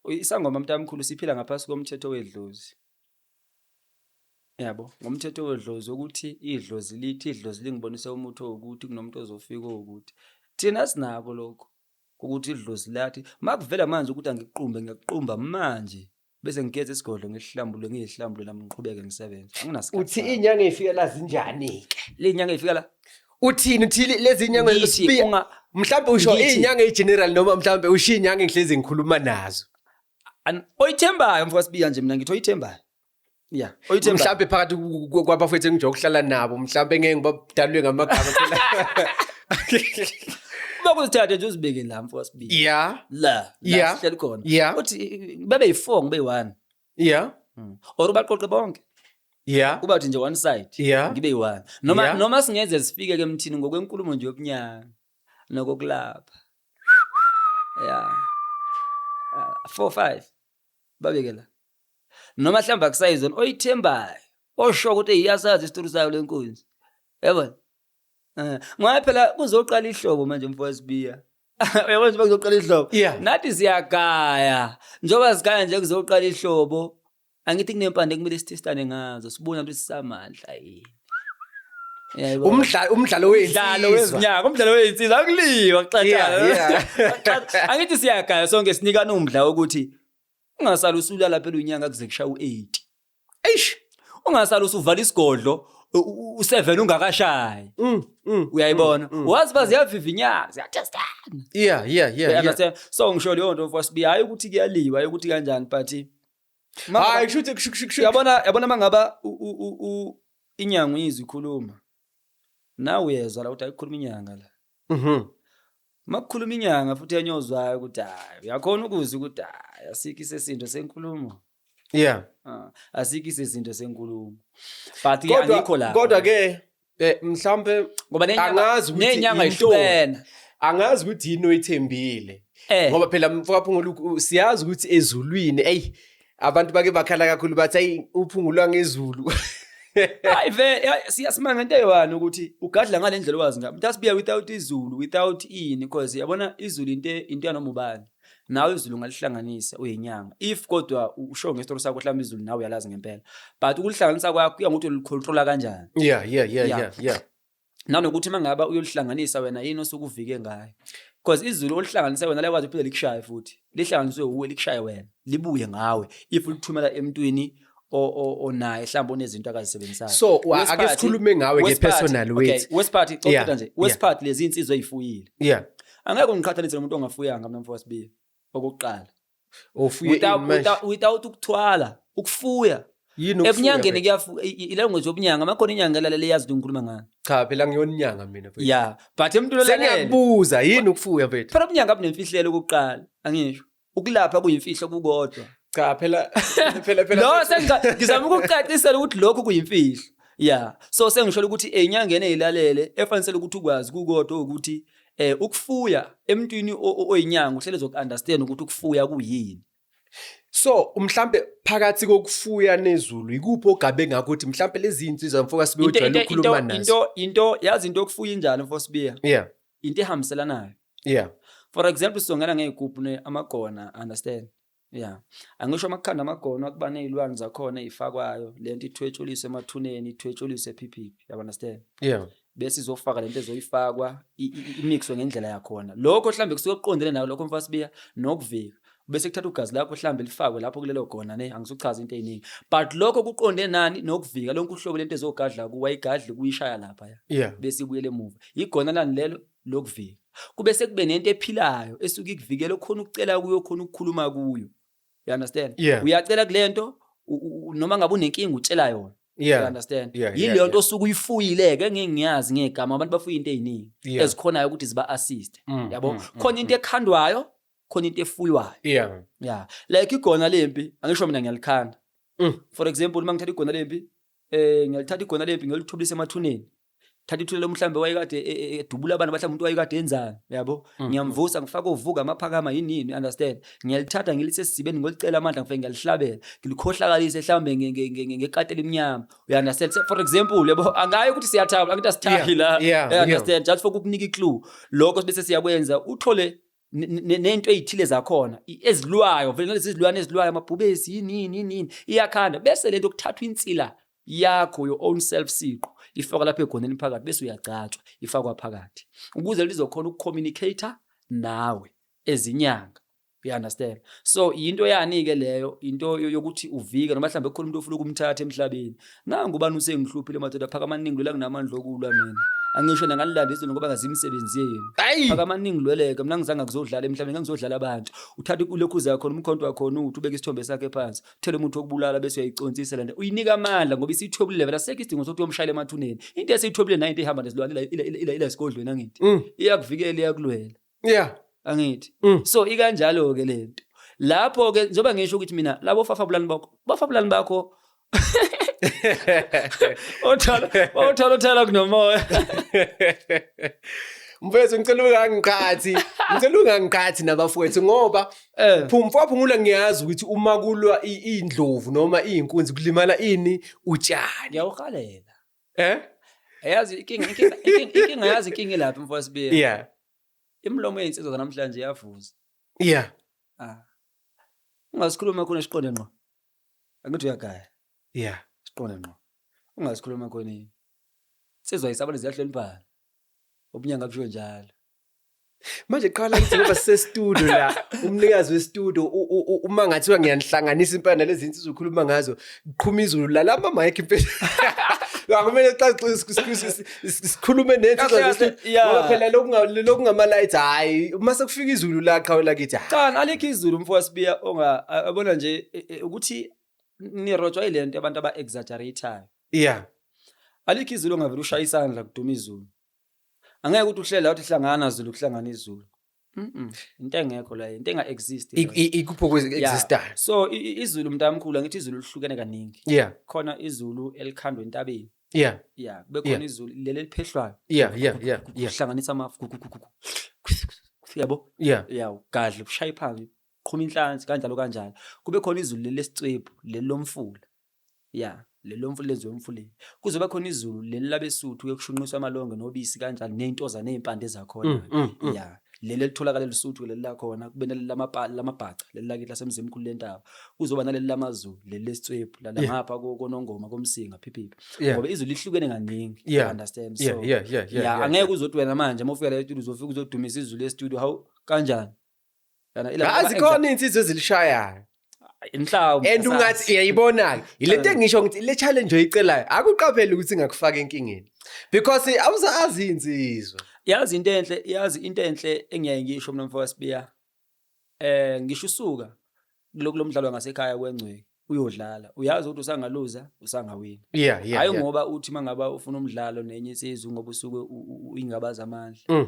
Isangoma mntamkhulu siphila ngaphansi komthetho wedlozi. Yabo, ngomthetho wedlozi ukuthi idlozi lithi idlozi lingibonise umuthi owukuthi kunomuntu ozofika owukuthi. Thina sinako lokho ukuthi idlozi lathi makuvela manje ukuthi angiqumbe ngiyakuqumba manje bese ngigeza isigodlo ngihlambule ngiyihlambule nami ngiqhubeke ngisebenze. Anginasikhathi. Uthi inyanga ifika la zinjani ke? Le inyanga ifika la. Uthini uthi lezi inyanga Ngithi mhlawumbe usho inyanga egeneral noma mhlawumbe usho inyanga engihlezi ngikhuluma nazo. Oyithembayo mfowethu Sibiya nje mina ngithi oyithembayo. Yeah, oyithembayo. Mhlawumbe phakathi kwabafethu engijoka ukuhlala nabo mhlawumbe ngeke ngibadalwe ngamagama phela. Uma kuzithathe nje uzibeke la mfowethu Sibiya. Yeah. La, la sihleli khona. Uthi bebe yi4 ngibe yi1. Yeah. Or ubaqoqe bonke. Yeah. Uba uthi nje one side. Yeah. Ngibe yi1. Noma singeze sifike ke emthini ngokwenkulumo nje yobunyanga nokokulapha. Yeah. 4 5 babeke la. Noma mhlawumbe akusayizona oyithembayo osho ukuthi iyasazi isitori sayo lenkunzi. Yabona? Ngoba phela kuzoqala ihlobo manje mfowethu Sibiya. Uyabona nje kuzoqala ihlobo. Nathi siyagaya. Njengoba sigaya nje kuzoqala ihlobo. Angithi kunempande kumele sithistane ngazo sibone ukuthi sisamandla yini. Umdlalo umdlalo wezinsizwa. Wezinyaka, umdlalo wezinsizwa akuliwa kuxatshana. Angithi siyagaya sonke sinikana umdla ukuthi ungasala usulala phela unyanga kuze kushaya u8. Eish. Ungasala usuvala isigodlo u7 ungakashayi. Uyayibona? Wazi ba ziyavivinyana, ziyatestana. Yeah. So ngisho leyo nto for sibiya hayi ukuthi kuyaliwa, hayi ukuthi kanjani but hayi kusho ukuthi yabona mangaba inyanga uyizwa ikhuluma. Nawe uyezwa la ukuthi ayikhuluma inyanga la. Makukhuluma inyanga futhi enye ozwayo ukuthi hayi uyakhona ukuzwa ukuthi hayi asikho isesinto senkulumo. Yeah. Asikho isesinto senkulumo. But ke angikho la. Kodwa ke mhlambe ngoba angazi ukuthi nenyanga ihlukene. Angazi ukuthi yini oyithembile. Ngoba phela mfokaphungulu siyazi ukuthi ezulwini ey abantu bake bakhala kakhulu bathi ayi uphungulwa ngezulu. Hayi ve siyasimanga into eyi-one ukuthi ugadla ngale ndlela owazi ngayo. Mntasibiya without izulu, without ini because yabona izulu into yanoma ubani. Nawe izulu ungalihlanganisa uyinyanga. If kodwa usho ngestori sakho mhlawumbe izulu nawe uyalazi ngempela. But ukulihlanganisa kwakho kuya ngokuthi ulicontrola kanjani. Yeah. Nanokuthi mangaba uyolihlanganisa wena yini osuke uvike ngayo. Because izulu olihlanganise wena liyakwazi ukuphinde likushaye futhi. Lihlanganiswe uwe likushaye wena, libuye ngawe if ulithumela emntwini onaye mhlawumbe onezinto akazisebenzisayo. So ake sikhulume ngawe ke personal wethu. Wesiphathi xoxa nje. Wesiphathi lezi insizwa ezifuyile. Yeah. Angeke ungiqhathanise nomuntu ongafuyanga mina mfowethu Sibiya. Okokuqala. Ofuye without ukuthwala, ukufuya. Yini ukufuya? Ebunyangeni kuyafuya ilanguage yobunyanga, makhona inyanga elalele yazi ukuthi ngikhuluma ngani. Cha phela ngiyona inyanga mina mfethu. Yeah, but emntwini olalele. Sengiyakubuza yini ukufuya mfethu? Phela ubunyanga bunemfihlelo okokuqala, angisho. Ukulapha kuyimfihlo kukodwa. Cha phela phela phela. No ngizama ukukucacisela ukuthi lokhu kuyimfihlo. Yeah. So sengisho ukuthi enyangeni ezilalele efanele ukuthi ukwazi kukodwa ukuthi ukufuya emntwini oyinyanga uhlele zokunderstand ukuthi ukufuya kuyini. So mhlambe phakathi kokufuya nezulu ikuphi ogabe ngakho ukuthi mhlambe lezi insizwa mfoka Sibiya ujwayele ukukhuluma nazo? Into yazi into yokufuya injani mfoka Sibiya? Yeah. Into ehambiselanayo. Yeah. For example sizongena ngezigubhu ne amagona, understand? Yeah. Angisho amakhanda amagona kuba nezilwane zakhona ezifakwayo lento ithwetshuliswe emathuneni ithwetshuliswe phiphiphi. You understand? Yeah. Bese izofaka lento ezoyifakwa imixwe ngendlela yakhona. Lokho mhlambe kusuke kuqondene nayo lokho mfasibiya nokuvika. Bese kuthatha ugazi lakho mhlambe lifakwe lapho kulelo gona ne angisuchaza into eziningi. But lokho kuqonde nani nokuvika lonke uhlobo lento ezogadla kuwa igadli kuyishaya lapha ya. Bese ibuyele emuva. Igona lani lelo lokuvika. Kube sekube nento ephilayo esuke ikuvikela okhona ukucela kuyo khona ukukhuluma kuyo. You understand? Yeah. Uyacela kulento noma ngabe unenkinga utshela yona. You understand? Yeah. Yileyo nto osuke uyifuyile-ke engeke ngiyazi ngegama abantu bafuye into ey'ningi ezikhonayo ukuthi ziba-assist. Yabo? Khona into ekhandwayo, khona into efuywayo. Yeah. Like igona lempi, angisho mina ngiyalikhanda. For example, uma ngithatha igona lempi, ngiyalithatha igona lempi ngiyolithubulisa emathuneni. Thatha ithuna lomhlambe wayekade edubula abantu mhlawumbe umuntu wayekade enzani, yabo? Ngiyamvusa ngifaka ovuka amaphakama yini yini, understand? Ngiyalithatha ngilise esizibeni ngolicela amandla ngifike ngiyalihlabela, ngilikhohlakalise mhlawumbe ngekati elimnyama. You understand? So, for example, yabo, angayi ukuthi siyathaba, angithi asithahi la. You understand? Just for ukukunika i-clue. Lokho bese siyakwenza uthole nento ey'thile zakhona ezilwayo vele nalezi zilwane ezilwayo amabhubesi yini yini yini yini iyakhanda bese lento kuthathwa insila yakho your own self siqu ifakwa lapha egoneni phakathi bese uyagcatshwa ifakwa phakathi ukuze lizokhona ukucommunicate nawe ezinyanga. You understand? So into yani ke leyo into yokuthi uvike noma mhlawumbe kukhona umuntu ofuna ukumthatha emhlabeni. Nangu ubani usengihluphile madoda phaka amaningi lwela nginamandla okulwa mina. Angisho nangalilanda izulu ngoba ngazi imisebenzi yenu. Ayi! Phaka amaningi lweleke mina ngizange ngizodlala emhlabeni ngangizodlala abantu. Uthatha ulokhuza khona umkhonto wakhona uthi ubeke isithombe sakhe phansi. Uthele umuntu wokubulala bese uyayicontsisa lento. Uyinika amandla ngoba isithwebulile vele asekho isidingo sokuthi uyomshayela emathuneni. Into esiyithwebulile nayo into ehamba nezilwane ila esigodlweni angithi. Iyakuvikela iyakulwela. Angithi. So ikanjalo ke lento. Lapho ke njengoba ngisho ukuthi mina labo fafabulani bakho, bafabulani bakho othala othala kunomoya. Mfethu ngicela ungangiqhathi, ngicela ungangiqhathi nabafowethu ngoba Phumfo Phungula ngiyazi ukuthi uma kulwa indlovu noma iy'nkunzi kulimala ini utshani. Ngiyawuhalela. Yazi inkinga inkinga inkinga inkinga yazi inkinga ilapha mfowethu Sibiya. Imilomo yezinsizwa zanamhlanje iyavuza. Ungasikhuluma khona siqonde ngqo. Angithi uyagaya. Siqonde ngqo. Ungasikhuluma khona. Insizwa isabane ziyahloniphana. Ubunyanga busho njalo. Manje qala ngithi ngoba sise-studio la, umnikazi we-studio uma ngathiwa ngiyanihlanganisa impela nalezi zinsizwa ukhuluma ngazo, qhuma izulu la lama mic impela. Akumele xa sikhulume nensizwa Kahle, kahle, ze-studio. Ngoba phela lokungama lights hayi, uma sekufika izulu la qhawe lakithi. Cha, alikho izulu mfowethu Sibiya onga yabona nje ukuthi nirojwa yilento abantu aba exaggerate-ayo. Alikho izulu ongavele ushaya isandla kuduma izulu. Angeke ukuthi uhlele la uthi hlangana zulu kuhlangana izulu. Into engekho la, into enga exist. Ikupho kwezi existayo. So izulu mntamkhulu angithi izulu lihlukene kaningi. Khona izulu elikhandwa entabeni. Yeah, kube khona izulu leli eliphehlwayo. Kuhlanganisa amafu. Yabo? Yeah, ugadle ushaye phansi, qhuma inhlansi kanjalo kanjalo. Kube khona izulu leli lesicwebhu, leli lomfula. Yeah, leli lomfula lenziwe emfuleni. Kuzoba khona izulu leli labeSuthu kuyokushunqiswa amalonge nobisi kanjalo nezintoza nezimpande zakhona. Yeah, leli elitholakala eLesotho leli lakhona kube naleli lamabhaca leli lakithi lasemzimkhulu lentaba. Kuzoba naleli lamaZulu leli lesicwebhu la ngapha koNongoma koMsinga phiphiphi. Ngoba izulu lihlukene kaningi. You understand? So yeah, angeke uzothi wena manje uma ufika la e-studio uzofika uzodumisa izulu e-studio hawu kanjani? Yana ila Yazi khona insizwa ezilishayayo. Inhlawumbe. And ungathi uyayibona-ke yile nto engisho ngithi le challenge oyicelayo akuqapheli ukuthi ingakufaka enkingeni because awuzazi insizwa. Yazi into enhle, yazi into enhle engiyaye ngisho mina mfowethu Sibiya. Ngisho usuka kulokhu lomdlalo ngasekhaya kwengcweki uyodlala. Uyazi ukuthi usangaluza, usangawina. Hayi ngoba uthi mangaba ufuna umdlalo nenye insizwa ngoba usuke uyingabaza amandla.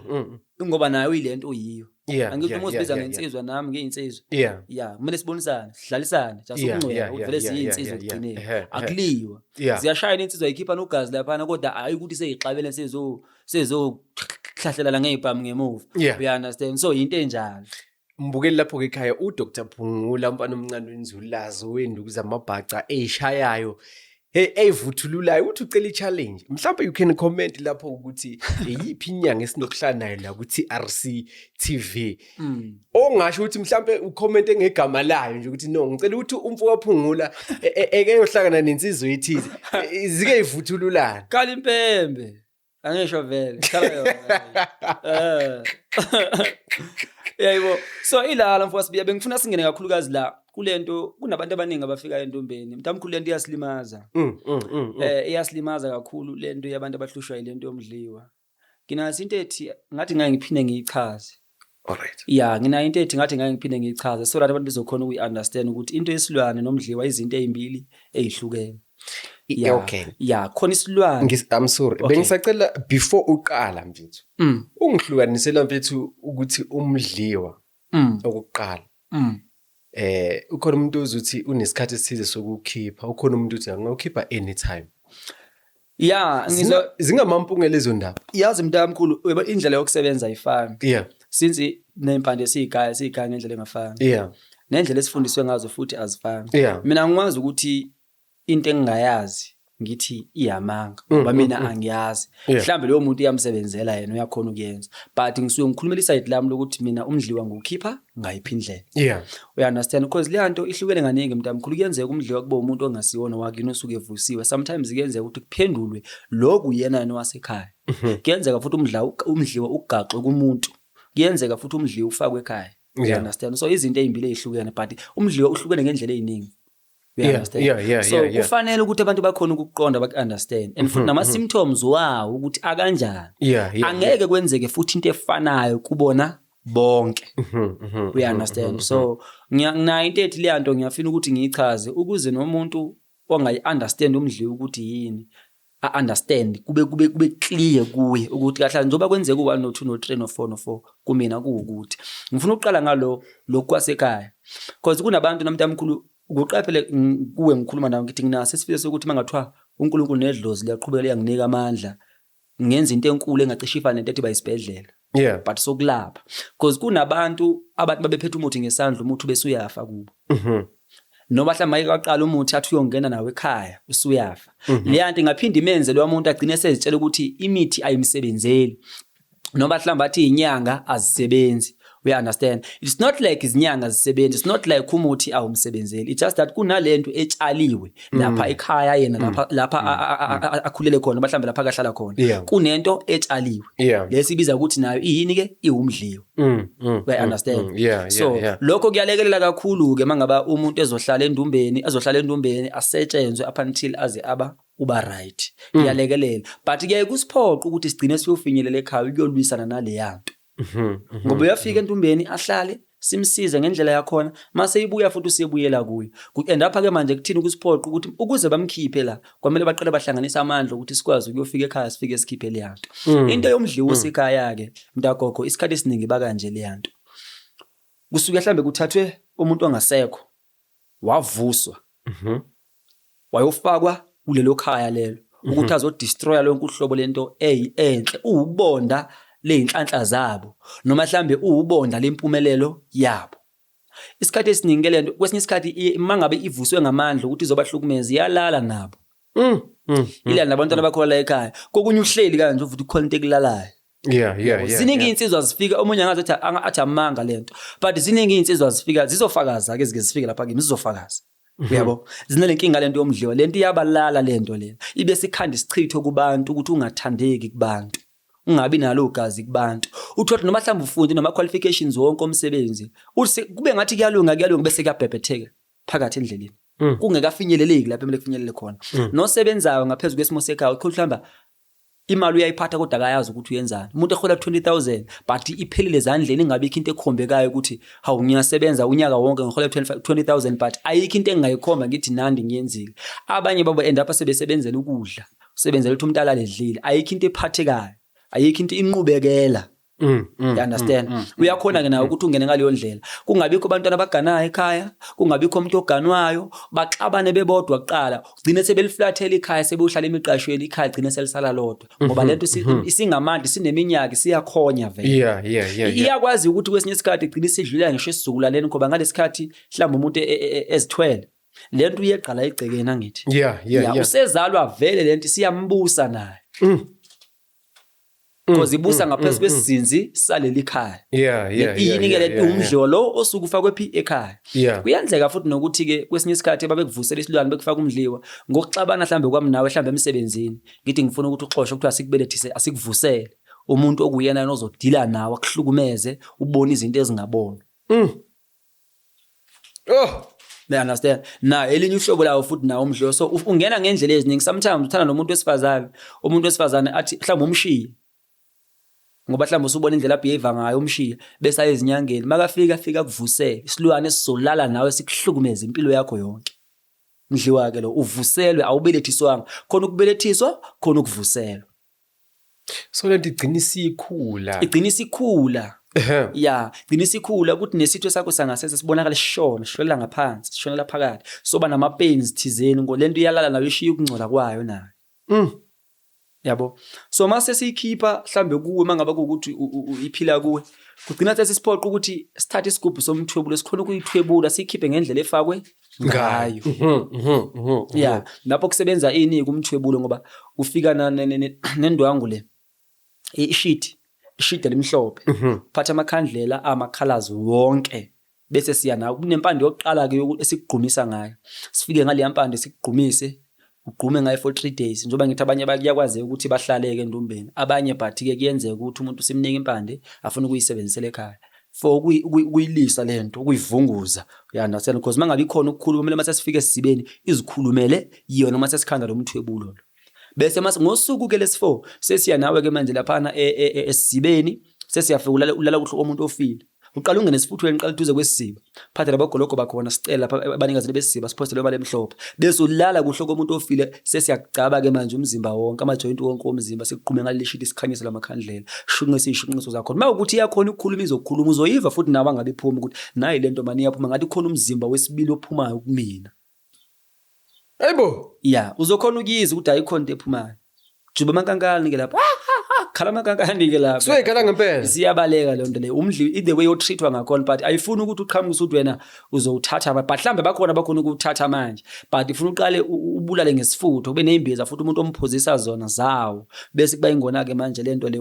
Ngoba nayo uyilento oyiyo. Angithi uma uzibiza ngensizwa nami ngiyinsizwa. Yeah, kumele sibonisane, sidlalisane, just ukungcweka ukuthi vele siyinsizwa ekugcineni. Akuliwa. Ziyashayana insizwa ikhipha nogazi laphana kodwa hayi ukuthi seyixabene sezohlahlela ngezibhamu ngemuva. You understand? So into enjalo. Mbukeli lapho-ke ekhaya uDr Phungula umfana omncane wenzulazo wenduku zamabhaca eyishayayo. Hey, eyivuthululayo uthi ucela i-challenge. Mhlawumbe you can comment lapho ukuthi iyiphi inyanga esinokuhlala nayo la ku-TRC TV. Ongasho ukuthi mhlawumbe ucommente ngegama layo nje ukuthi no, ngicela ukuthi umfo kaPhungula eke yohlangana nensizwa ethize. Zike ivuthululana. Khala impembe. Angisho vele. Khala yona. Yebo. So ilala mfo Sibiya, bengifuna singene kakhulukazi la kulento. Kunabantu abaningi abafika entombeni. Mntamkhulu, lento iyasilimaza. Iyasilimaza kakhulu lento yabantu abahlushwa yilento yomdliwa. Nginayo into ethi ngathi ngeke ngiphinde ngiyichaze. All right. Ya, nginayo into ethi ngathi ngeke ngiphinde ngiyichaze so that abantu bezokhona ukuyi-understand ukuthi into yesilwane nomdliwa izinto ey'mbili ey'hlukene. Ya, ya, khona isilwane. I'm sorry. Okay. Bengisacela before uqala, mfethu. Ungihlukanisela, mfethu, ukuthi umdliwa okokuqala. Ukhona umuntu ozothi unesikhathi esithize sokukhipha, ukhona umuntu uthi angawukhipha anytime. Ya, ngizo Zingamampunge lezo ndaba. Yazi mntamkhulu, uyabo, indlela yokusebenza ayifani. Since ney'mpande siyigaya, siyigaya ngendlela engafani. Nendlela esifundiswe ngazo futhi azifani. Mina ngikwazi ukuthi into engingayazi ngithi iyamanga ngoba mina angiyazi. Mhlambe loyo muntu iyamsebenzela, yena uyakhona ukuyenza, but ngisuke ngikhulumela iside lami lokuthi mina umdliwa ngiwukhipha ngayiphi indlela. Uya-understand? Because leya nto ihlukene kaningi, mntamkhulu. Kuyenzeka umdliwa kube umuntu ongasiwona wakini osuke evusiwe. Sometimes kuyenzeka ukuthi kuphendulwe lokhu yena yena wasekhaya. Kuyenzeka futhi umdliwa ugaxwe kumuntu. Kuyenzeka futhi umdliwa ufakwe ekhaya. You understand? So izinto ey'mbili ey'hlukene, but umdliwa uhlukene ngendlela ey'ningi. You understand? Yeah. So kufanele ukuthi abantu bakhona ukuqonda, baku-understand, and futhi nama-symptoms wawo ukuthi akanjani. Angeke kwenzeke futhi into efanayo kubona bonke. We understand? So nginayo into ethi leya nto ngiyafuna ukuthi ngiyichaze ukuze nomuntu ongayi-understand umdliwa ukuthi yini a-understand, kube clear kuye ukuthi kahle njengoba kwenzeka u-1 no-2 no-3 no-4 no-4 kumina kuwukuthi ngifuna ukuqala ngalo lokhu kwasekhaya, because kunabantu namntamkhulu, kuqaphele kuwe ngikhuluma nawe, ngithi nginaso isifiso sokuthi uma ngathiwa uNkulunkulu nedlozi liyaqhubeka liyanginika amandla, ngenza into enkulu engacishe ifane nento ethi bayisibhedlela but sokulapha, because kunabantu abantu babephethe umuthi ngesandla, umuthi bese uyafa kubo, noma mhlawumbe ake waqala umuthi, athi uyongena nawe ekhaya, usuyafa. Leya nto ingaphinde imenze loya muntu agcine esezitshela ukuthi imithi ayimsebenzeli, noma mhlawumbe athi inyanga azisebenzi. We understand? It's not like izinyanga zisebenzi, it's not like umuthi awumsebenzeli, it's just that kunalento etshaliwe lapha ekhaya yena, lapha akhulele khona, mhlawumbe lapha akahlala khona. Kunento etshaliwe lesibiza ukuthi nayo iyini ke, iwumdliwa. We understand? Yeah. So lokho kuyalekelela kakhulu ke mangaba umuntu ezohlala endumbeni asetshenzwe up until aze aba uba right. Kuyalekelela, but kuyaye kusiphoqa ukuthi sigcine siyofinyelela ekhaya ukuyolwisana naleya nto, ngoba uyafika entumbeni, ahlale, simsize ngendlela yakhona, mase ibuya futhi usebuyela kuyo. Ku-end up ke manje kuthini, kusiphoqa ukuthi ukuze bamkhiphe la kwamele baqale bahlanganise amandla ukuthi sikwazi ukuyofika ekhaya, sifike sikhiphe leya nto. Into yomdliwo osekhaya-ke, mntagogo, isikhathi esiningi bakanje leya nto kusuke mhlambe kuthathwe umuntu ongasekho, wavuswa, wayofakwa kulelo khaya lelo ukuthi azodestroya lonke uhlobo lento enhle, uwubonda ley'nhlanhla zabo, noma mhlambe uwubonda lempumelelo yabo. Isikhathi esiningi ke lento, kwesinye isikhathi uma ngabe ivuswe ngamandla ukuthi izobahlukumeza, iyalala nabo. Ilala nabantwana bakho la ekhaya. Kokunye uhleli kanje uvuthi kukhona into ekulalayo. Ziningi iy'nsizwa zifika, omunye angazi athi amanga lento, but ziningi iy'nsizwa zifika zizofakaza-ke, zike zifike lapha kimi zizofakaza. Uyabo, zinale nkinga lento yomdliwa, lento iyabalala lento lena, ibe sikhanda isichitho kubantu ukuthi ungathandeki kubantu, ungabi nalo gazi kubantu. Uthole noma mhlawumbe ufunde noma qualifications wonke omsebenzi, uthi kube ngathi kuyalunga, kuyalunga, bese kuyabhebhetheka phakathi endleleni, kungekafinyeleleki lapho emele kufinyelele khona. Nosebenzayo ngaphezu kwesimo sekhaya, ukhulu mhlawumbe imali uyayiphatha kodwa akayazi ukuthi uyenzani. Umuntu ehola 20,000 but iphelile ezandleni, ingabikho into ekhombekayo ukuthi hawu, ngiyasebenza unyaka wonke ngihola 20000, but ayikho into engingayikhomba ngithi nandi ngiyenzile. Abanye babo end up sebesebenzela ukudla, usebenzela ukuthi umuntu alale edlile. Ayikho into ephathekayo, ayikho into inqubekela. You understand? Uyakhona ke nawe ukuthi ungene ngaleyo ndlela, kungabikho abantwana abaganayo ekhaya, kungabikho umuntu oganwayo, baxabane bebodwa kuqala, gcine sebeliflathela ikhaya, sebeyohlala emiqashweni, ikhaya gcine selisala lodwa, ngoba lento isingamandla, isineminyaka, isiyakhonya vele. Iyakwazi ukuthi kwesinye isikhathi igcine isidlula ngisho esizukulwaneni, ngoba ngalesikhathi mhlawumbe umuntu ezithwele. Lento uyeqa la egcekeni angithi. Yeah. Usezalwa vele lento siyambusa naye. Because ibusa ngaphezu kwesizinzi saleli khaya. Iyini ke lento? Umdliwa lo osuke ufakwe phi? Ekhaya. Kuyenzeka futhi nokuthi ke kwesinye isikhathi babekuvusela isilwane, bekufaka umdliwa ngokuxabana mhlambe kwami nawe mhlambe emsebenzini, ngithi ngifuna ukuthi uxoshwe, kuthiwa asikubelethise, asikuvusele umuntu okuyena yena ozodila nawe, akuhlukumeze, ubone izinto ezingabonwa. Oh. You understand? Na elinye uhlobo lawo futhi nawo umdliwa. So ungena ngendlela eziningi. Sometimes uthanda nomuntu wesifazane, umuntu wesifazane athi mhlawumbe umshiye. Ngoba mhlawumbe usubona indlela abehave ngayo, umshiye bese aye ezinyangeni. Makafika afika kuvusele isilwane esizolala nawe sikuhlukumeze impilo yakho yonke. Mdliwa ke lo uvuselwe, awubelethiswanga. Khona ukubelethiswa, khona ukuvuselwa. So lento igcina isikhula. Igcina isikhula. Ya, gcina isikhula ukuthi nesitho sakho sangasese sibonakala sishona, sishonela ngaphansi, sishonela phakathi. Soba nama pains thizeni ngo lento iyalala nayo, ishiya ukungcola kwayo nayo. Yabo. So mase siyikhipha mhlambe kuwe, mangabe kuwukuthi iphila kuwe, kugcina sesisiphoqa ukuthi sithathe isigubhu somthwebulo, sikhona ukuyithwebula siyikhiphe ngendlela efakwe ngayo. Mhm, mhm, mhm. Ya, lapho kusebenza ini kumthwebulo, ngoba ufika nendwangu le, ishidi, ishidi elimhlophe, phatha amakhandlela ama-colors wonke, bese siya nawo kunempande yokuqala ke esikugqumisa ngayo. Sifike ngaleya mpande sikugqumise, ugqume ngayo for 3 days. Njengoba ngithi abanye kuyakwazeka ukuthi bahlaleke endumbeni abanye, but ke kuyenzeka ukuthi umuntu simnike impande afuna ukuyisebenzisela ekhaya for ukuyilisa lento, ukuyivunguza, you understand? Because mangabe ikhona ukukhuluma, kumele mase sifike esizibeni izikhulumele yona mase sikhanda lo mthwebulo lo. Bese mase ngosuku ke lesi-4 sesiya nawe ke manje laphana esizibeni, sesiyafika ulala, ulala kuhle umuntu ofile. Uqala ungene esifuthweni, qala eduze kwesiziba, phathe labagologo bakhona, sicela lapha abanikazini besiziba, siphosele imali emhlophe, bese ulala kuhle komuntu ofile. Sesiyakugcaba ke manje umzimba wonke, amajoyinti wonke womzimba, sikuqume ngaleli shidi, sikhanyise lamakhandlela, shunqise iy'shunqiso zakhona. Uma ukuthi iyakhona ukukhuluma, izokhuluma, uzoyiva futhi nawe angabe iphuma ukuthi nayi lento mani iyaphuma, ngathi khona umzimba wesibili ophumayo kumina. Hayibo. Ya, uzokhona ukuyizwa ukuthi ayikho into ephumayo. Juba amankankani ke lapho, khala amankankani ke lapho. So ikhala ngempela. Siyabaleka leyo nto leyo. Umdli the way otreatwa ngakhona, but ayifuni ukuthi uqhamuke usuthi wena uzowuthatha, but mhlambe bakhona bakhona ukuwuthatha manje, but ifuna uqale ubulale ngesifutho, kube ney'mbiza futhi umuntu omphuzisa zona zawo, bese kuba ingona-ke manje le nto le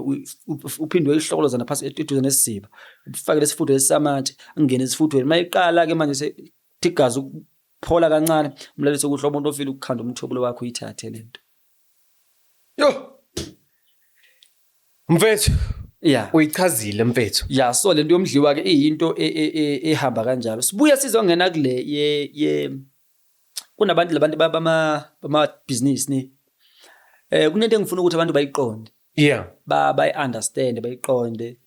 uphinde uyihlokoloza naphasi eduze nesiziba, ufake lesifutho lesamatshe, angene esifuthweni. Uma iqala-ke manje sethi igazi ukuphola kancane, umlalise kuhle umuntu ofile, ukukhanda umthwebulo wakho, uyithathe lento. Yo. Mfethu, Ya. Uyichazile mfethu. Ya, so lento yomdliwa ke iyinto ehamba kanjalo. Sibuye sizongena kule ye kunabantu labantu bama business ne. Kunento engifuna ukuthi abantu bayiqonde. Ba bayi understand, bayiqonde.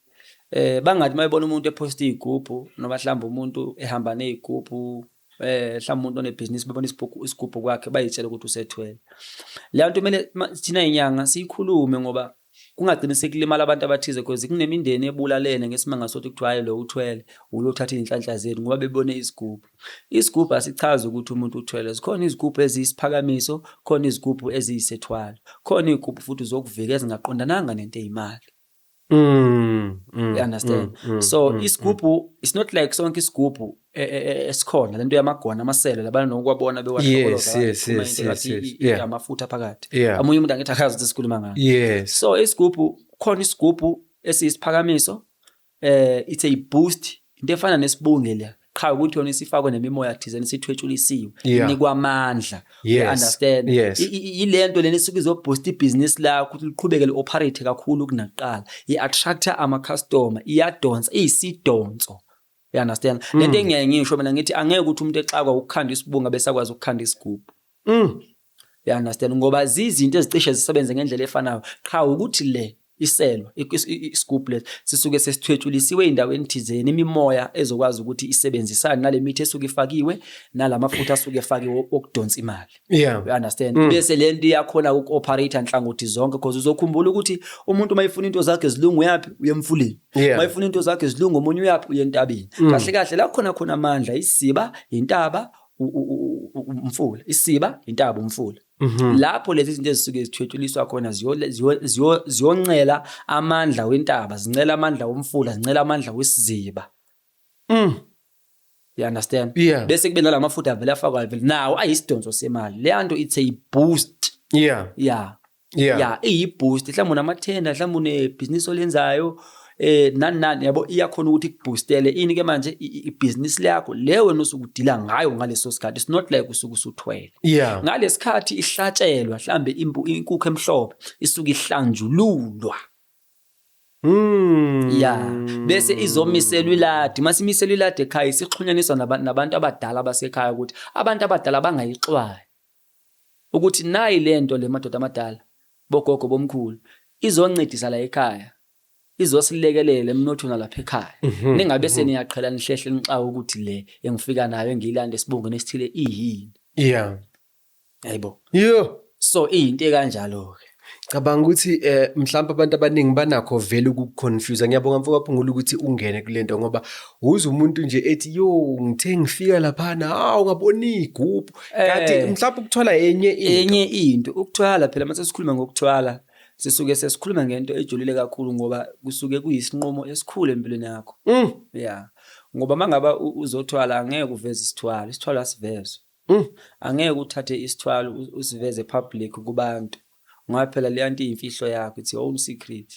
Bangathi mayibona umuntu eposta izigubhu noma mhlawumbe umuntu ehamba nezigubhu, mhlawumbe umuntu onebhizinisi, bebona isigubhu kwakhe, bayitshela ukuthi usethwele. Le nto kumele thina inyanga siyikhulume, ngoba kungagcini sekulimala abantu abathize, because kunemindeni ebulalene ngesimanga sokuthi kuthiwa hayi, lo uthwele, uyothatha iy'nhlanhla zethu ngoba bebone isigubhu. Isigubhu asichazi ukuthi umuntu uthwele. Zikhona izigubhu eziyisiphakamiso, khona izigubhu eziyisethwalo, khona iy'gubhu futhi zokuvika ezingaqondananga nento eyimali. You understand? So isigubhu, it's not like sonke isigubhu esikhona lento yamagona, amasele labana nokwabona bewahlokoloza, phuma into engathi amafutha phakathi. Omunye umuntu angithi akazi ukuthi sikhuluma ngani. So isigubhu, khona isigubhu esiyisiphakamiso, it's a boost, into efana nesibunge le, qha ukuthi yona isifakwe nemimoya thizeni, sithwetshulisiwe, inikwa amandla. You understand? Yes. Yilento lena esuke izoboost ibhizinisi lakho ukuthi liqhubeke li-operate kakhulu kunakuqala, i-attracta ama-customer, iyadonsa, iyisidonso. You understand? Lento engiyaye ngisho mina, ngithi angeke ukuthi umuntu exakwa ukukhanda isibunga bese akwazi ukukhanda isigubhu. You understand? Ngoba zizinto ezicishe zisebenze ngendlela efanayo, qha ukuthi le iselwa isigubhu lesi sisuke sesithwetshulisiwe endaweni thizeni, imimoya ezokwazi ukuthi isebenzisane nale mithi esuke ifakiwe, nalamafutha asuke efakiwe okudonsa imali. You understand? Bese lento iyakhona uku-operate nhlangothi zonke, because uzokhumbula ukuthi umuntu uma efuna into zakhe zilungu uyaphi? Uye emfuleni. Uma efuna into zakhe zilungu omunye uyaphi? Uye entabeni. Kahle kahle la khona khona amandla, isiba, intaba, umfula, isiba, intaba, umfula. Lapho lezi zinto ezisuke zithwetshuliswa khona ziyoncela amandla wentaba, zincela amandla womfula, zincela amandla wesiziba. You understand? Yeah. Bese kube nalamafutha avele afakwayo vele nawo ayisidonso semali. Leya nto it's a boost. Yeah. Yeah, iyi-boost. Mhlawumbe unamathenda, mhlawumbe unebhizinisi olenzayo, nani nani yabo, iyakhona ukuthi ikuboostele ini ke manje ibhizinisi lakho le wena osuke udila ngayo ngaleso sikhathi. It's not like usuke usuthwele. Ngalesikhathi ihlatshelwa mhlambe inkukhu emhlophe isuke ihlanjululwa. Yeah, bese izomiselwa iladi. Mase imiselwa iladi ekhaya isixhunyaniswa nabantu abadala basekhaya ukuthi abantu abadala bangayixwayi. Ukuthi nayi lento le madoda amadala, bogogo bomkhulu, izoncedisa la ekhaya. Izosilekelela emnothweni lapha ekhaya. Ningabe seniyaqhela nihlehle nixaka ukuthi le engifika nayo engiyilanda esibongweni esithile iyini. Hayibo. Yo. So iyinto ekanjalo ke. Cabanga ukuthi mhlawumbe abantu abaningi banakho vele ukukuconfuse. Ngiyabonga mfoka Phungula ukuthi ungene kulento ngoba uze umuntu nje ethi yo ngithe ngifika laphana hawu ngabona igubhu. Kanti mhlawumbe ukuthola enye into. Enye into ukuthwala phela mase sikhuluma ngokuthwala sisuke sesikhuluma ngento ejulile kakhulu ngoba kusuke kuyisinqumo esikhulu empilweni yakho. Yeah. Ngoba mangaba uzothwala angeke uveze isithwalo, isithwalo asivezwe. Angeke uthathe isithwalo usiveze public kubantu. Ngoba phela le nto iyimfihlo yakho, it's your own secret.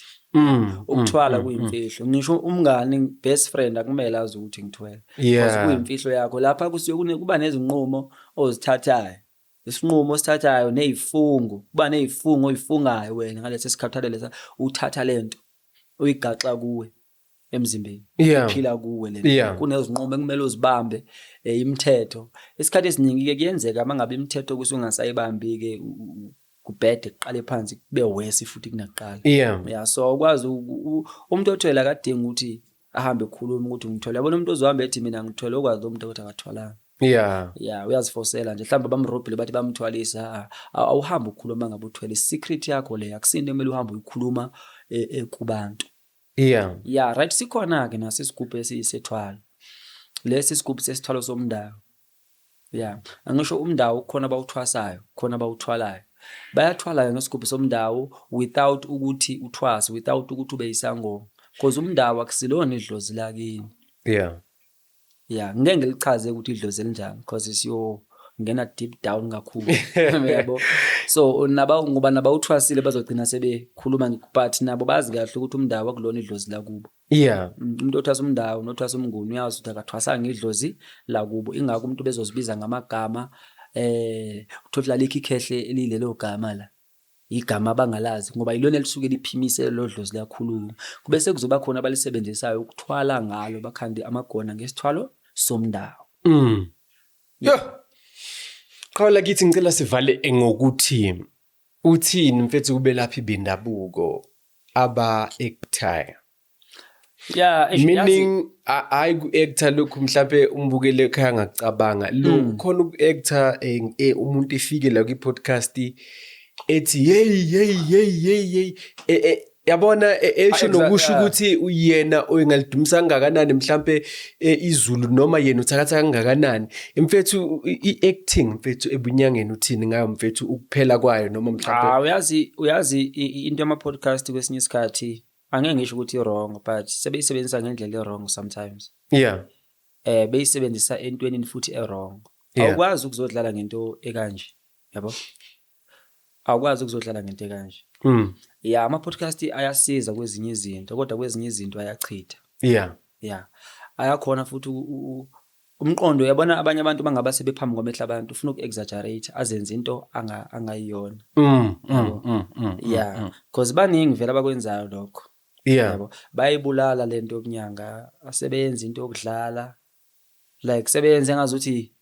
Ukuthwala kuyimfihlo. Ngisho umngani, best friend akumele azi ukuthi ngithwele. Because kuyimfihlo yakho. Lapha kusuke kuba nezinqumo ozithathayo. Isinqumo osithathayo nezifungo, kuba nezifungo ozifungayo wena ngalesi sikhathi lesa uthatha lento uyigaxa kuwe emzimbeni. Iphila kuwe lento. Kunezinqumo ekumele uzibambe, imithetho. Isikhathi esiningi ke kuyenzeka mangabe imithetho kusungasayibambi ke kubhede kuqale phansi kube worse futhi kunakuqala. Yeah, so awukwazi umuntu othwele akadingi ukuthi ahambe ekhuluma ukuthi ngithwele. Yabona umuntu ozohamba ethi mina ngithwele okwazi lo muntu ukuthi akathwalanga. Yeah, uyazifosela nje. Mhlawumbe bamrobhile bathi bamthwalisa. Awuhambe ukhuluma ngabe uthwele. Secret yakho le akusinto emele uhambe uyikhuluma kubantu. Yeah, right, sikhona ke naso isigubhu esiyisethwalo. Lesi isigubhu sesithwalo somndawo. Yeah, angisho umndawo kukhona abawuthwasayo, kukhona abawuthwalayo. Bayathwala ngesigubhu somndawo without ukuthi uthwase, without ukuthi ube isangoma. Because umndawo akusilona idlozi lakini. Yeah, ngeke ngilichaze ukuthi idlozi elinjani because siyo ngena deep down kakhulu. Yabo. So naba ngoba nabawuthwasile bazogcina sebekhuluma, but nabo bazi kahle ukuthi umndawo akulona idlozi lakubo. Umuntu othwasa umndawo nothwasa umnguni uyazi ukuthi akathwasanga idlozi lakubo, ingakho umuntu bezozibiza ngamagama, uthola lalikho ikhehle elilelo gama la. Igama abangalazi ngoba ilona elisuke liphimise lo dlozi liyakhuluma. Kube sekuzoba khona abalisebenzisayo ukuthwala ngalo, bakhande amagona ngesithwalo somndawo. Yo. Qhawula kithi ngicela sivale ngokuthi uthini mfethu kubelaphi bendabuko aba actor. Yeah, eish, Meaning hayi ku-actor lokhu mhlambe umbukele ekhaya ngakucabanga. Lo khona uku-actor, umuntu efike la kwi-podcast ethi hey hey hey hey hey, yabona, esho nokusho ukuthi uyena oyengalidumisa kangakanani mhlambe, izulu noma yena uthakatha kangakanani. Mfethu, i-acting mfethu ebunyangeni uthini ngayo mfethu, ukuphela kwayo noma mhlambe? Ah, uyazi into yama podcast kwesinye isikhathi angeke ngisho ukuthi i-wrong, but sebeyisebenzisa ngendlela e-wrong sometimes. Beyisebenzisa entweni futhi e-wrong. Awukwazi ukuzodlala ngento ekanje, yabo? Awukwazi ukuzodlala ngento ekanje. Yeah, ama podcast ayasiza kwezinye izinto, kodwa kwezinye izinto ayachitha. Yeah. Ayakhona futhi umqondo, uyabona abanye abantu bangaba sebephambi kwamehlo abantu ufuna uku-exaggerate azenze into angayiyona. Yabo. Yeah, because baningi vele abakwenzayo lokho. Yabo. Bayibulala lento yokunyanga, asebenza into yokudlala. Like sebenze ngazuthi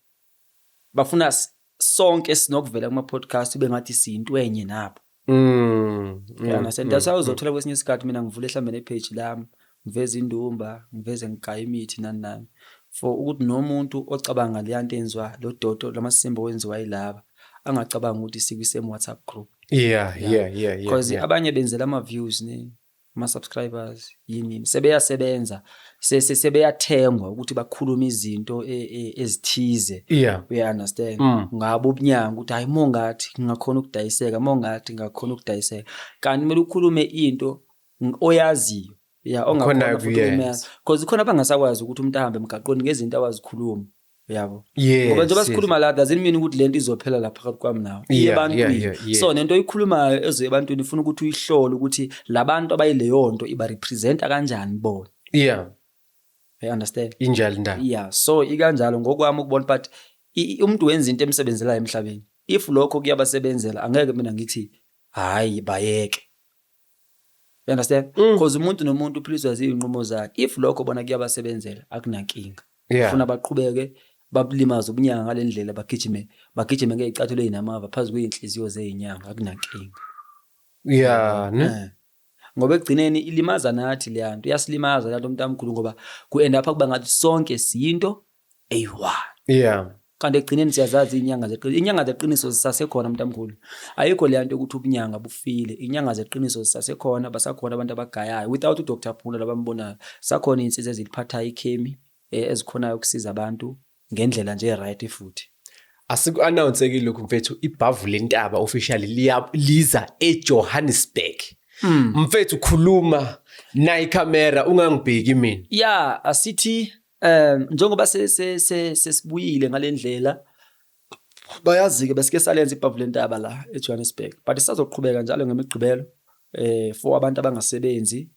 bafuna sonke sinokuvela kuma podcast ube ngathi siyinto enye nabo. Yeah, understand? That's why uzothola kwesinye isikhathi mina ngivule mhlambe ne page lami, ngiveze indumba, ngiveze ngigaya imithi nani nani. For ukuthi nomuntu ocabanga le nto enziwa lo dodo lamasimba owenziwa yilaba angacabanga ukuthi sikwi same WhatsApp group. Because abanye benzela ama views ne ama subscribers yini sebeyasebenza, sebeyathengwa ukuthi bakhulume izinto ezithize. You understand? Ngabe ubunyanga ukuthi hayi mongathi ngingakhona ukudayiseka, mongathi ngingakhona ukudayiseka. Kanti kumele ukhulume into oyaziyo. Ya, Khona ongakhona futhi kuyenza. ukumela, because khona abangasakwazi ukuthi umuntu ahambe emgaqweni ngezinto awazikhuluma, yabo. Ngoba njengoba sikhuluma la, doesn't mean ukuthi lento izophela lapha phakathi kwami nawe. Iye ebantwini. So nento oyikhulumayo ezoya ebantwini ifuna ukuthi uyihlole ukuthi labantu abayileyo nto iba-representa kanjani bona. You understand? Injalo indaba. Yeah, so ikanjalo ngokwami ukubona, but umuntu wenza into emsebenzelayo emhlabeni. If lokho kuyabasebenzela, angeke mina ngithi hayi, bayeke. You understand? Because umuntu nomuntu uphiliswa zinqumo zakhe. If lokho bona kuyabasebenzela, akunankinga. Funa baqhubeke babulimaze ubunyanga ngalendlela, bagijime ngezicathulo ezinamava phezu kweinhliziyo zezinyanga, akunankinga. Yeah, ne? Ngoba ekugcineni ilimaza nathi le nto, iyasilimaza le nto, mntamkhulu, ngoba ku-end up kuba ngathi sonke siyinto eyi-one. Kanti ekugcineni siyazazi iy'nyanga zeqiniso. Iy'nyanga zeqiniso zisasekhona, mntamkhulu. Ayikho le nto yokuthi ubunyanga bufile. Iy'nyanga zeqiniso zisasekhona, basakhona abantu abagayayo. Without uDr Phungula labambonayo, sakhona iy'nsiza eziliphathayo ikhemi, ezikhonayo ukusiza abantu ngendlela nje right futhi. Asiku-announce-ke lokhu mfethu, ibhavu lentaba officially liza eJohannesburg. Mfethu, khuluma nayi ikhamera, ungangibheki mina. Ya, asithi njengoba sesibuyile ngalendlela, bayazi ke besike salenza ibhavu lentaba la eJohannesburg, but sisazoqhubeka njalo ngemigqibelo for abantu abangasebenzi,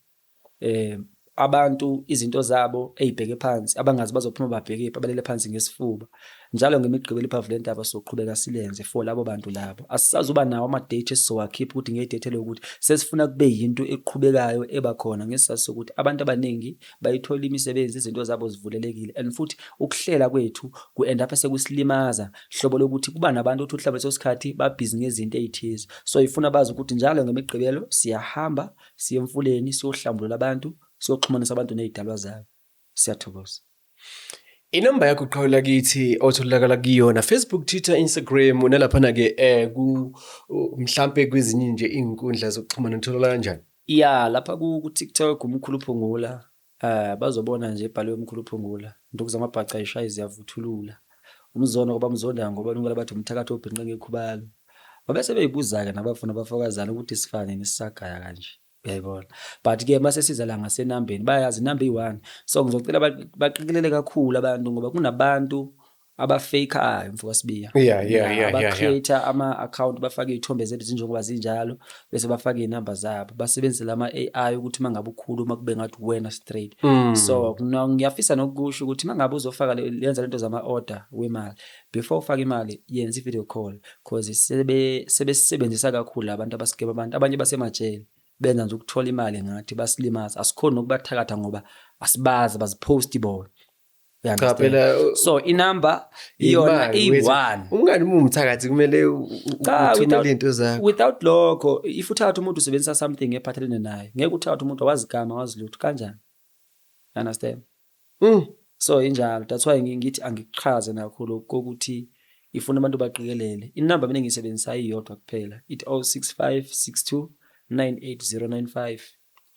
abantu izinto zabo ezibheke phansi, abangazi bazophuma babheke phi, abalele phansi ngesifuba. Njalo ngemigqibelo ibhavu lentaba soqhubeka silenze for labo bantu labo. Asisazuba nawo ama-date esizowakhipha ukuthi nge-date lokuthi sesifuna kube yinto eqhubekayo ebakhona, ngesizathu sokuthi abantu abaningi bayithola imisebenzi, izinto zabo zivulelekile, and futhi ukuhlela kwethu ku-end up sekusilimaza hlobo lokuthi kuba nabantu othi mhlawumbe leso sikhathi babhizi ngezinto ey'thize. So ifuna bazi ukuthi njalo ngemigqibelo siyahamba siye emfuleni, siyohlambulula abantu, siyoxhumanisa abantu ney'dalwa zabo. Siyathokoza. Inamba yakho qhawula kithi otholakala kuyona Facebook, Twitter, Instagram, nalaphana-ke ku mhlampe kwezinye nje iy'nkundla zokuxhumana utholakala kanjani? Ya, lapha ku-TikTok uMkhulu Phungula, bazobona nje ebhaliwe uMkhulu Phungula. Induku zamabhaca ayishayi ziyavuthulula. Umzono kwabamzondayo ngoba nukela bathi umthakathi obhinqe ngekhubalo. Babe sebeyibuza-ke nabafuna abafokazana ukuthi sifane nesisagaya kanje. Uyayibona. But ke mase siza la ngasenambeni, bayazi inamba iyi-one. So ngizocela baqikelele kakhulu abantu, ngoba kunabantu abafakayo, mfoka Sibiya. Aba-create ama-account, bafake iy'thombe zethu zinjengoba zinjalo, bese bafake iy'namba zabo, basebenzise lama-AI ukuthi uma ngabe ukhuluma kube ngathi wena straight. So ngiyafisa nokusho ukuthi uma ngabe uzofaka lenza lento zama-order wemali, before ufake imali yenza i-video call, cause sebesebenzisa kakhulu abantu abasigeba abantu, abanye basemajele benza nje ukuthola imali ngathi basilimaza. Asikhoni nokubathakatha ngoba asibazi, baziposti bona. You Cha understand? phela So inamba iyona imali, wethu. iyi-one. Umngani uma umthakathi kumele Cha, uthumele without- into zakho. Without lokho, if uthatha umuntu usebenzisa something ephathelene naye, ngeke uthathe umuntu awazi igama, awazi lutho kanjani. You understand? So injalo, that's why ngithi angikuchaze nakho lokhu kokuthi ifuna abantu baqikelele. Inamba mina engiyisebenzisayo iyodwa kuphela, ithi 065 62 98095,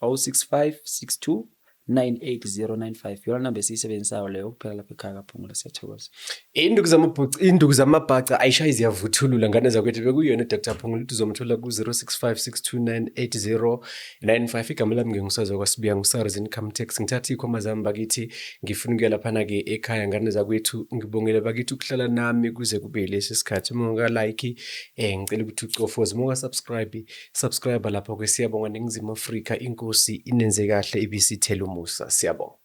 065 62 98095, iyona namba esiyisebenzisayo leyo kuphela lapha ekhaya kaPhungula. Siyathokoza. Induku zamabhaca ayishayi ziyavuthulula, ngane zakwethu. Bekuyona uDr Phungula, ukuthi uzomthola ku-065 629 8095. Igama lami ngingusazi kwaSibiya, nguSARS Income Tax. Ngithatha iy'khwama zami bakithi, ngifuna ukuya laphana-ke ekhaya, ngane zakwethu. Ngibongele bakithi ukuhlala nami kuze kube lesi sikhathi. Uma ungakalike, ngicela ukuthi ucofoze, uma ungasubscribe, subscribe lapho-ke. Siyabonga Ningizimu Afrika, inkosi inenze kahle, ibisithela umusa. Siyabonga.